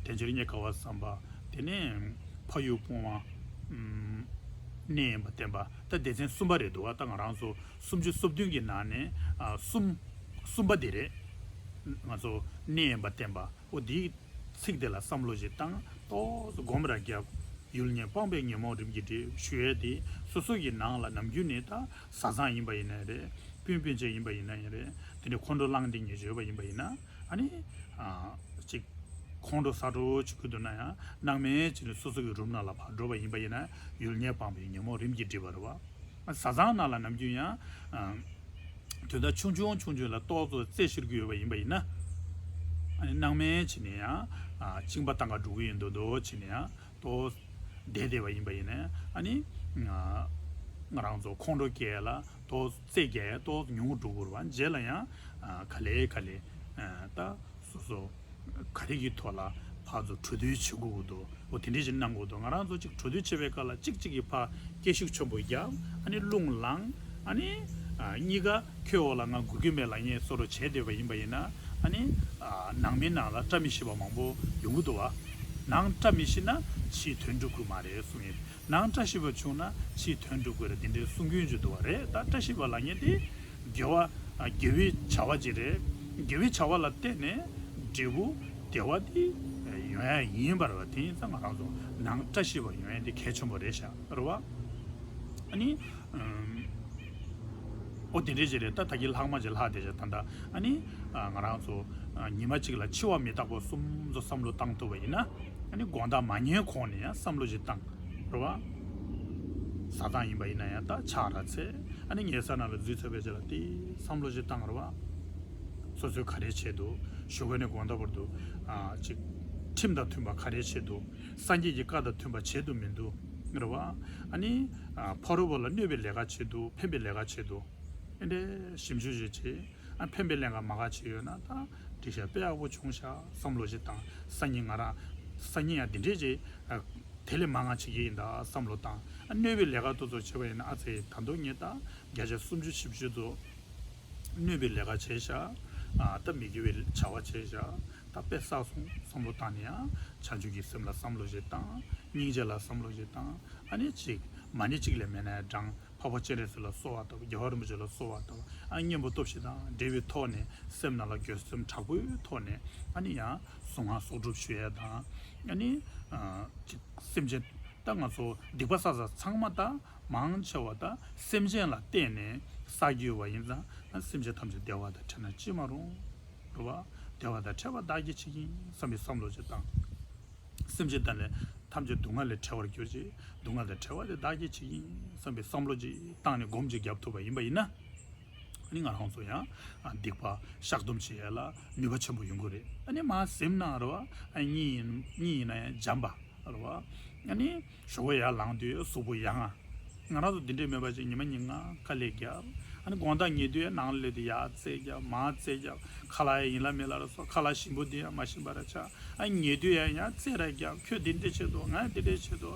དལ་འབྱོར་རྙེད་དཀའ་བ་བསམ་པ། དེ་ནས་ཕ་ཡུལ་སྤོང་བ། ཨམ་ནད་ཡམས་པ་བསྟེན་པ། ད་སྡེ་ཚན་གསུམ་པ་རེད་འདུག་བ། ད་ང་རང་ཚོ་སུམ་ཅུ་སོ་བདུན་གྱི་ནང་ནས་ཨ་གསུམ་གསུམ་པ་དེ་རེད། ང་ཚོ་ནད་ཡམས་པ་བསྟེན་པ། འོ་དེའི་ཚིག་དེ་ལ་བསམ་བློ་ཞིག་བཏང་ཏོག་ཙམ་སྒོམ་ར་རྒྱབ། ཡུལ་ཉེས་སྤངས་པའི་ཉོན་མོངས་རིམ་གྱིས་འགྲིབ་ཞུ་ཡས་དེ་སོ་སོ་ཡི་ནང་ལ་ནམ་རྒྱུན་ནས་ད་བཟའ་ཚང་ཡིན་པ་ཡིན་ན་རེད། སྤུན་སྤུན་མཆེད་ཡིན་པ་ཡིན་ན་ཡང་རེད། དེ་འདྲའི་ཁོང་ཁྲོ་ལངས་ཏེ་ཉེས་བྱོས་པ་ཡིན་པ་ཡིན་ན་ཨ་ནི་ཨ་ཅིག་ཁོང་ཁྲོ་ཟ་འགྲོ་བྱེད་ཀྱི་འདུག་ན་ཡང་སྣང་མེད་བྱས་ནས་སོ་སོ་གི་རུམ་ནང་ལ་ཕར་འགྲོ་བ་ཡིན་པ་ཡིན་ན་ཡུལ་ཉེས་སྤངས་པའི་ཉོན་མོངས་རིམ་གྱིས་འགྲིབ་པ་རེད་བ། བཟའ་ཚང་ནང་ལ་ནམ་རྒྱུན་ཡང་ཨ་དུས་ད་ཆུང་ཆུང་ཆུང་ཆུང་ལ་ཏོག་ཙམ་རྩེ་ཤོར་གྱི་ཡོད་པ་ཡིན་པ་ཡིན་ན་ཨ་ནི་སྣང་མེད་བྱས་ནས་ཡང་ཨ་གཅིན་པ་བཏང་ག་འགྲོ་གི་ཡིན་མདོག་མདོག་བྱས་ནས་ཡང་ཏོག་བསྡད་བསྡད་པ་ཡིན་པ་ཡིན་ན་ཨ་ནི་ང་ང་རང་ཚོ་ཁོང་ཁྲོ་སྐྱེ་ལ་ཏོག་རྩེ་རྒྱག་ཡ་ཏོག་ཉུང་འགྲོ་གི་རེད་བ། རྗེས་ལ་ཡང་ཨ་ག་ལེ་ག་ལེ་ཨ་ད་སོ་སོ་ག་རེ་གི་ཐོག་ལ་ཕར་ཚུར་གྲོས་བསྡུར་བྱེད་དགོས་ཀྱི་འདུག་འོ་དེ་འདྲས་ཞིག་གནང་དགོས་འདུག་ང་རང་ཚོ་གཅིག་གྲོས་བསྡུར་བྱེད་པའི་སྐབས་ལ་གཅིག་གཅིག་གིས་ཕར་སྐད་ཤུགས་ཆེན་པོ་བརྒྱབ། ཨ་ནི་རླུང་ལངས། ཨ་ནི་ཨ་གཉིས་ཀ་ཁྱོད་འོག་ལ་ང་སྒུག་གི་མེད་ལབ་མཁན་བཟོ་འདྲ་བྱས་བསྡད་པ་ཡིན་པ་ཡིན་ན་ཨ་ནི་ཨ་ནང་མི་ནང་ལ་བཀྲ་མི་ཤིས་པ་མང་པོ་ཡོང་གི་འདུག་བ། ནང་བཀྲ་མི་ཤིས་ན་ཕྱིའི་དོན་འགྲུབ་ཀྱི་མ་རེད་གསུང་ཡིན། ནང་བཀྲ་ཤིས་པ་བྱུང་ན་ཕྱིའི་དོན་འགྲུབ་དགོས་རེད། དེ་འདྲའི་གསུང་རྒྱུན་ཅིག་འདུག་བ་རེད། ད་བཀྲ་ཤིས་པ་ལབ་མཁན་དེ་དགེ་བ་དགེ་བའི་བྱ་བ་ཅིག་རེད། དགེ་བའི་བྱ་བ་ལ་བརྟེན་ནས་འབྲས་བུ་བདེ་བ་དེ་ཡོང་ཡ་ཡིན་པ་རེད་བ། དེ་ཡིན་ཙང་ང་རང་ཚོ་ནང་བཀྲ་ཤིས་པ་ཡོང་ཡ་དེ་གལ་ཆེན་པོ་རེད་ཤག་རེད་བ། ཨ་ནི་ཨོ་དེ་འདྲའི་ཅིག་རེད། ད་ད་གིན་ལྷག་མ་ཅིག་ལྷག་བསྡད་ཤག་ད་ད་ཨ་ནི་ང་རང་ཚོ་ཉི་མ་གཅིག་ལ་འཆི་བ་མི་རྟག་པ་གསུམ་ཚོ་བསམ་བློ་བཏང་ཐུབ་པ་ཡིན་ན། ཨ་ནི་དགོང་དག་མ་ཉལ་གོང་ནས་ཡང་བསམ་བློ་ཞིག་བཏང་། རེད་བ། བཟའ་ཚང་ཡིན་པ་ཡིན་ན་ཡང་ད་ཕྱག་ར་འཚལ། ཨ་ནི་ཉལ་ས་ནང་ལ་འཛུལ་ཚར་བའི་རྗེས་ལ་དེ་བསམ་བློ་ཞིག་བཏང་། རེད་བ། སོ་སོས་ག་རེ་བྱས་འདུག་ཞོགས་ཀ་ནས་དགོང་དག་བར་དུ་ཨ་ཅིག་ཁྲིམས་དང་མཐུན་པ་ག་རེ་བྱས་འདུག་སངས་རྒྱས་ཀྱི་བཀའ་དང་མཐུན་པ་བྱས་འདུག་མི་འདུག་རེད་བ། ཨ་ནི་ཨ་ཕ་རོལ་པོ་ལ་གནོད་པའི་ལས་ཀ་བྱས་འདུག་ཕན་པའི་ལས་ཀ་བྱས་འདུག་ཨེ་འདྲས་ཞིབ་འཇུག་ཞིག་བྱས། ཨ་ཕན་པའི་ལས་ཀ་མ་ག་བྱས་ཡོད་ན་ད་འགྲིག་ཤག་དཔེ་ཡག་པོ་བྱུང་ཤག་བསམ་བློ་ཞིག་བཏང་། སང་ཉིན་ང་རང་སང་ཉིན་ཡང་འདི་འདྲས་ཅིག་ཨ་དེ་ལས་མང་ང་བྱེད་ཀྱི་ཡིན་ད་བསམ་བློ་བཏང་། ཨ་གནོད་པའི་ལས་ཀ་ཏོག་ཙམ་བྱས་པ་ཡིན་ན་ཨ་ཙི་ད་དུང་ངས་ད་བརྒྱ་ཆ་སུམ་ཅུ་བཞི་བཅུ་ཙམ་གནོད་པའི་ལས་ཀ་བྱས་ཤག་ཨ་ད་མི་དགེ་བའི་བྱ་བ་བྱས་ཤག་ད་དཔེ་བསགས་སོང་བསམ་བློ་བཏང་ནས་ཡང་བྱང་ཆུབ་ཀྱི་སེམས་ལ་བསམ་བློ་ཞིག་བཏང་། སྙིང་རྗེ་ལ་བསམ་བློ་ཞིག་བཏང་། ཨ་ནི་ཅིག་མ་ཎི་གཅིག་ལས་མེད་ན་ཡང་བགྲང་། འཕགས་པ་སྤྱན་རས་གཟིགས་ལ་གསོལ་བ་བཏབ། རྒྱལ་བ་རིན་པོ་ཆེ་ལ་གསོལ་བ་བཏབ། ཨ་གཉེན་པོ་སྟོབས་བཞི་དང་འབྲེལ་བའི་ཐོག་ནས་སེམས་ནང་ལ་འགྱོད་སེམས་དྲག་པོའི་ཐོག་ནས་ཨ་ནི་ཡང་གཟུངས་སྔགས་གསོག་སྒྲུབ་ཞུ་ཡས་དང་། ཨ་ནི་ཨ་ཅིག་སེམས་ཅན་ད་ང་ཚོ་སྡིག་པ་བསགས་ས་ཚང་མ་ད་མང་ཆེ་བ་ད་སེམས་ཅན་ལ་བརྟེན་ནས་བསགས་ཀྱི་ཡོད་པ་ཡིན་ཙང་ཨ་སེམས་ཅན་ཐམས་ཅད་བདེ་བ་དང་འཕྲད་ན་ཅི་མ་རུང་། རེད་བ། བདེ་བ་དང་འཕྲད་པ་བདག་གིས་བྱེད་ཀྱི་ཡིན་བསམ་པའི་བསམ་བློ་ཅིག་བཏང་། སེམས་ཅན་དག་ལས་ཐམས་ཅད་སྡུག་བསྔལ་ལས་བྲལ་བར་གྱུར་ཅིག་སྡུག་བསྔལ་དང་བྲལ་བ་དེ་བདག་གིས་བྱེད་ཀྱི་ཡིན་བསམ་པའི་བསམ་བློ་ཅིག་བཏང་ནས་སྒོམ་ཅིག་བརྒྱབ་ཐུབ་པ་ཡིན་པ་ཡིན་ན། ཨ་ནི་ང་རང་ཚོ་ཡང་ཨ་སྡིག་པ་བཤགས་སྡོམ་བྱེད་ཡ་ལ་ནུས་པ་ཆེན་པོ་ཡོང་གི་རེད། ཨ་ནི་མར་གཟིམ་གནང་རེད་བ། ཨ་གཉིད་ཡིན་གཉིད་ཡིན་ན་ཡང་འཇམ་པ་རེད་བ། ཨ་ནི་ཞོགས་པ་ཡར་ལངས་དུས་གཟུགས་པོ་ཡང་ང་། ང་རང་ཚོ་འདི་འདྲས་མེད་པ་ཅིག་ཉི་མ་ཉིན་ལྔ་དཀའ་ལས་བརྒྱབ། ཨ་ནི་དགོང་དག་ཉལ་དུས་ཡང་ནང་སླེབས་དུས་ཡར་རྩེད་བརྒྱབ་མར་རྩེད་བརྒྱབ། ཁ་ལག་ཡིན་ལ་མིན་ལ་ར་སོགས་ཁ་ལག་ཞིམ་པོ་འདི་ཡང་མ་ཞིམ་པ་ར་ཆགས། ཨ་ཉལ་དུས་ཡང་ཡང་རྩེད་ར་བརྒྱབ། ཁྱོད་འདི་འདྲས་བྱེད་དོ། ང་འདི་འདྲས་བྱེད་དོ།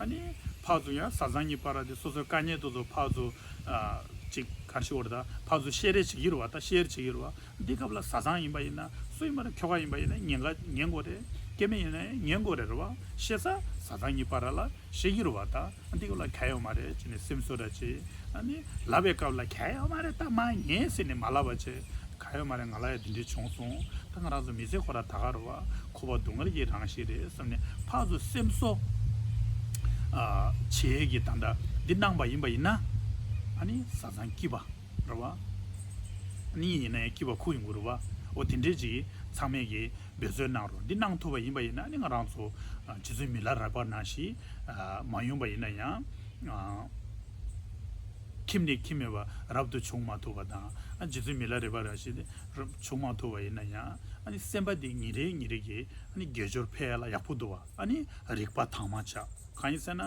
ཨ་ནི་ཕར་ཚུར་ཡང་བཟའ་ཚང་གཉིས་བར་དེ་སོ་སོའི་དཀའ་ངལ་དེ་ཚོ་ཕར་ཚུར་ཨ་ཅིག་ག་རེ་ཞུ་དགོས་རེད། ད་ཕར་ཚུར་བཤད་རེས་བྱེད་ཀྱི་རེད་བ། ད་ཤེར་བྱེད་ཀྱི་རེད་བ། འདི་སྐབས་ལ་བཟའ་ཚང་ཡིན་པ་ཡིན་ན་སུ་ཡིན་པ་རེད། ཁྱོ་ག་ཡིན་པ་ཡིན་ན་ཉན་ག་ཉན་དགོས་རེད། སྐྱེ་དམན་ཡིན་ན་ཉན་དགོས་རེད་རེད་བ། བཤད་ས་བཟའ་ཚང་གཉིས་བར་ལ་བཤད་ཀྱི་རེད་བ། ད་འདི་སྐབས་ལ་གལ་ཡོད་མ་རེད་ཅེས་ནས་སེམས་གསོ་འདྲ་བྱེད། ཨ་ནི་ལབ་པའི་སྐབས་ལ་གལ་ཡོད་མ་རེད། ད་མ་ཉན་ཟེར་ནས་མ་ལབ་པ་བྱེད། གལ་ཡོད་མ་རེད། ང་ལ་ཡང་འདི་འདྲས་བྱུང་སོང་། ད་ང་རང་ཚོ་མི་ཚེ་ཁོ་ར་ད་ག་རེད་བ། འཁོར་བ་སྡུག་བསྔལ་གྱི་རང་བཞིན་རེད་བསམ་ནས་ཕར་ཚུར་སེམས་གསོ་ཨ་བྱེད་ཀྱི་ད་ལྟ་འདི་གནང་པ་ཡིན་པ་ཡིན་ན། ཨ་ནི་བཟའ་ཚང་སྐྱིད་པ་རེད་བ། ཨ་ནི་ཡིན་ན་ཡང་སྐྱིད་པ་ཁུག་ཡོང་གི་རེད་བ། འོ་དེ་འདྲས་ཅིག་ཚང་མས་ཀྱི་འབད་བརྩོན་གནང་རོགས། འདི་གནང་ཐུབ་པ་ཡིན་པ་ཡིན་ན་ནི་ང་རང་ཚོ་ཨ་རྗེ་བཙུན་མི་ལ་རས་པ་ནང་བཞིན་ཨ་མ་ཡོང་པ་ཡིན་ན་ཡང་ཨ་ཁྱིམ་ནས་ཁྱིམ་མེད་པ་རབ་ཏུ་བྱུང་མ་ཐུབ་པ་དང་། ཨ་རྗེ་བཙུན་མི་ལ་རས་པ་ནང་བཞིན་དེ་རབ་བྱུང་མ་ཐུབ་པ་ཡིན་ན་ཡང་། ཨ་ནི་སེམས་པ་འདི་ཉིན་རེ་ཉིན་རེ་གི་ཨ་ནི་དགེ་སྦྱོར་འཕེལ་ཡ་ལ་ཡག་པོ་འདུག་བ། ཨ་ནི་རིག་པ་དྭངས་མ་ཆགས། གང་ཡིན་ཟེར་ན་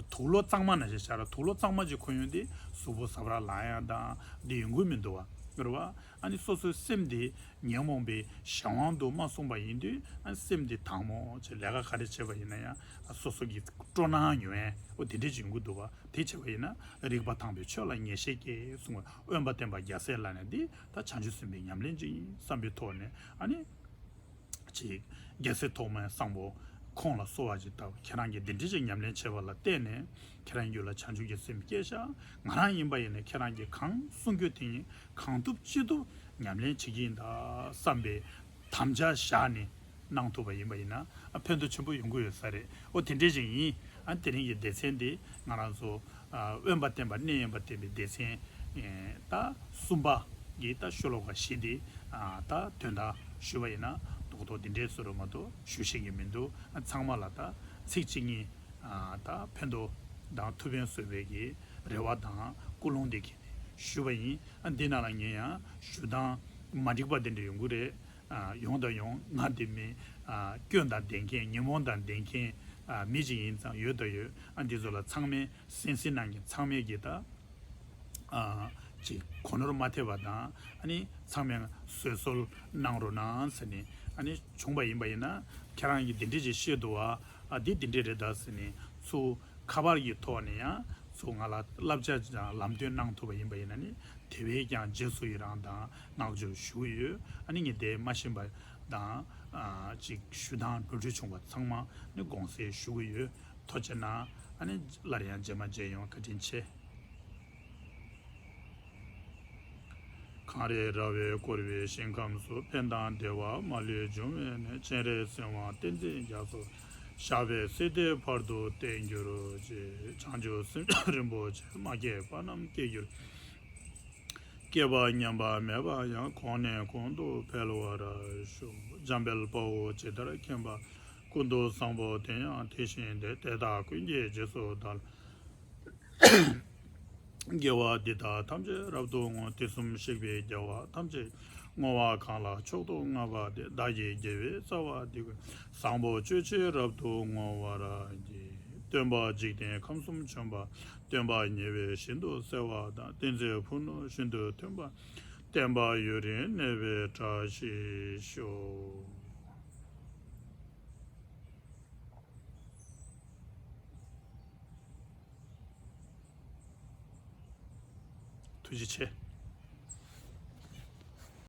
དུག་ལོག་གཙང་མ་ནང་བཞིན་ཆགས་ར། དུག་ལོག་གཙང་མ་ཅིག་གོན་ཡོང་དུས་གཟུགས་པོ་ཟབ་ར་ལངས་ཡ་དང་འདི་ཡོང་གི་མི་འདུག་བ། རེད་བ། ཨ་ནི་སོ་སོའི་སེམས་འདི་ཉོན་མོངས་པའི་གཞན་དབང་དུ་མ་སོང་བ་ཡིན་དུས། ཨ་ནི་སེམས་འདི་དྭངས་མོ་བྱས། ལས་ཀ་ག་རེ་བྱས་པ་ཡིན་ན་ཡང་ཨ་སོ་སོ་གི་སྤྲོ་སྣང་ཡོང་ཡས་འོ་དེ་འདྲས་ཅིག་ཡོང་གི་འདུག་བ། དེ་བྱས་པ་ཡིན་ན་རིག་པ་དྭངས་པའི་ཆོས་ལ་ངེས་ཤེས་སྐྱེ་གསུངས་པ། དབེན་པ་བསྟེན་པ་རྒྱལ་སྲས་ལག་ལེན་འདི་ད་བྱང་ཆུབ་སེམས་དཔའི་ཉམས་ལེན་ཅིག་ཡིན་བསམ་པའི་ཐོག་ནས། ཨ་ནི་ཅིག་རྒྱལ་སྲས་ཐོགས་མེད་བཟང་པོ་ཁོང་ལ་གསོལ་བ་ཅིག་བཏབ། ཁྱེད་རང་གིས་འདི་འདྲ་ཅིག་ཉམས་ལེན་བྱས་པ་ལ་བརྟེན་ནས་ཁྱེད་རང་རྒྱུད་ལ་བྱང་ཆུབ་ཀྱི་སེམས་སྐྱེས་ཤག་ང་རང་ཡིན་པ་ཡིན་ན་ཁྱེད་རང་གིས་གང་གསུང་རྒྱུ་དེ་ཡིན། གང་ཐུབ་ཅི་ཐུབ་ཉམས་ལེན་བྱེད་ཀྱི་ཡིན་ད་བསམ་པའི་དམ་བཅའ་བཞག་ནས་གནང་ཐུབ་པ་ཡིན་པ་ཡིན་ན་ཨ་ཕན་ཐོགས་ཆེན་པོ་ཡོང་གི་ཡོད་ས་རེད། ཨོ་དེ་འདྲ་ཅིག་ཡིན། ཨ་དེ་རིང་གི་སྡེ་ཚན་འདི་ང་རང་ཚོ་ཨ་དབེན་པ་བསྟེན་པ་གནས་དབེན་པ་བསྟེན་པའི་སྡེ་ཚན་ཨེ་ད་གསུམ་པ་གི་ད་ཤོ་ལོ་ཀ་བཞི་འདི་ཨ་ད་དོན་དག་ཞུས་པ་ཡིན་ན་རྡོག་རྡོག་འདི་འདྲའི་བཟོ་འདྲ་མ་གཏོགས་ཞུ་ཤེས་ཀྱི་མི་འདུག་ཨ་ཚང་མ་ལ་ད་ཚིག་གཅིག་གཉིས་ཨ་ད་ཕན་ཐོགས་དང་ཐུགས་ཕན་གསོས་པའི་གི་རེ་བ་དང་ཀུན་སློང་འདི་གིས་ནས་ཞུས་པ་ཡིན། ཨ་འདི་ནང་ལ་ངས་ཡང་ཞུ་སྟངས་མ་འགྲིག་པ་དེ་འདྲ་ཡོང་གི་རེད། ཨ་ཡོང་དང་ཡོང་། ང་འདི་མི་ཨ་སྐྱོན་དང་ལྡན་མཁན་ཉོན་མོངས་དང་ལྡན་མཁན་ཨ་མི་ཅིག་ཡིན་ཙང་ཡོད་དང་ཡོད། ཨ་འདི་ཚོ་ལ་ཚང་མས་གསན་གཟིགས་གནང་མཁན་ཚང་མས་ཀྱི་ད་ཨ་ཅིག་གོ་ནོར་མ་ཐེབས་པ་དང་། ཨ་ནི་ཚང་མས་བཟོད་གསོལ་གནང་རོགས་གནང་ཟེར་ནས། ཨ་ནི་བྱུང་པ་ཡིན་པ་ཡིན་ན་ཁྱེད་རང་གིས་འདི་འདྲ་ཅིག་བཤད་འདུག་བ། ཨ་འདི་འདི་འདྲ་རེད་ད་ཟེར་ནས་ཚུར་ཁ་པར་གྱི་ཐོག་ནས་ཡང་ཚུར་ང་ལ་བསླབ་བྱ་དང་ལམ་སྟོན་གནང་ཐུབ་པ་ཡིན་པ་ཡིན་ན་ནི་དེ་བས་ཀྱང་རྗེས་སུ་ཡི་རང་དང་བསྔགས་བརྗོད་ཞུ་གི་ཡོད། ཨ་ནི་ངས་དེ་མ་ཤེས་པ་དང་ཨ་ཅིག་ཞུ་སྟངས་འགྲོ་འགྲུལ་བྱུང་བ་ཚང་མ་ནི་དགོངས་སེལ་ཞུ་གི་ཡོད། ཐུགས་རྗེ་གནང་། ཨ་ནི་སླར་ཡང་རྗེས་མ་མཇལ་ཡོང་། བཀའ་དྲིན་ཆེ། གངས་རི་ར་བས་བསྐོར་བའི་ཞིང་ཁམས་སུ། ཕན་དང་བདེ་བ་མ་ལུས་འབྱུང་བའི་གནས། སྤྱན་རས་གཟིགས་དབང་བསྟན་འཛིན་རྒྱ་མཚོ། ཞབས་པད་སྲིད་མཐའི་བར་དུ་བརྟན་གྱུར་ཅིག་བྱང་ཆུབ་སེམས་མཆོག་རིན་པོ་ཆེ། མ་སྐྱེས་པ་རྣམས་སྐྱེ་གྱུར། སྐྱེས་པ་ཉམས་པ་མེད་པ་ཡང་། གོང་ནས་གོང་དུ་འཕེལ་བར་ཤོག་འཇམ་དཔལ་དཔའ་བོས་ཇི་ལྟར་མཁྱེན་པ། ཀུན་ཏུ་བཟང་པོ་དེ་ཡང་དེ་བཞིན་ཏེ། དེ་དག་ཀུན་གྱི་རྗེས་སུ་བདག་དགེ་བ་འདི་དག་ཐམས་ཅད་རབ་ཏུ་བསྔོ། དུས་གསུམ་གཤེགས་པའི་རྒྱལ་བ་ཐམས་ཅད་བསྔོ་བ་གང་ལ་མཆོག་ཏུ་བསྔགས་པ་དེ། བདག་གི་དགེ་བའི་རྩ་བ་འདི་ཀུན། བཟང་པོ་སྤྱོད་ཕྱིར་རབ་ཏུ་བསྔོ་བར་བགྱི། སྟོན་པ་འཇིག་རྟེན་ཁམས་གསུམ་བྱོན་པ། སྟོན་པ་ཉེ་བའི་ཞིང་དུ་གསལ་བ་དང་། བསྟན་འཛིན་ཕུ་ནུ་ཞིང་དུ་ཐོན་པ། བསྟན་པ་ཡུན་རིང་གནས་པའི་བཀྲ་ཤིས་ཤོག་ཐུགས་རྗེ་ཆེ།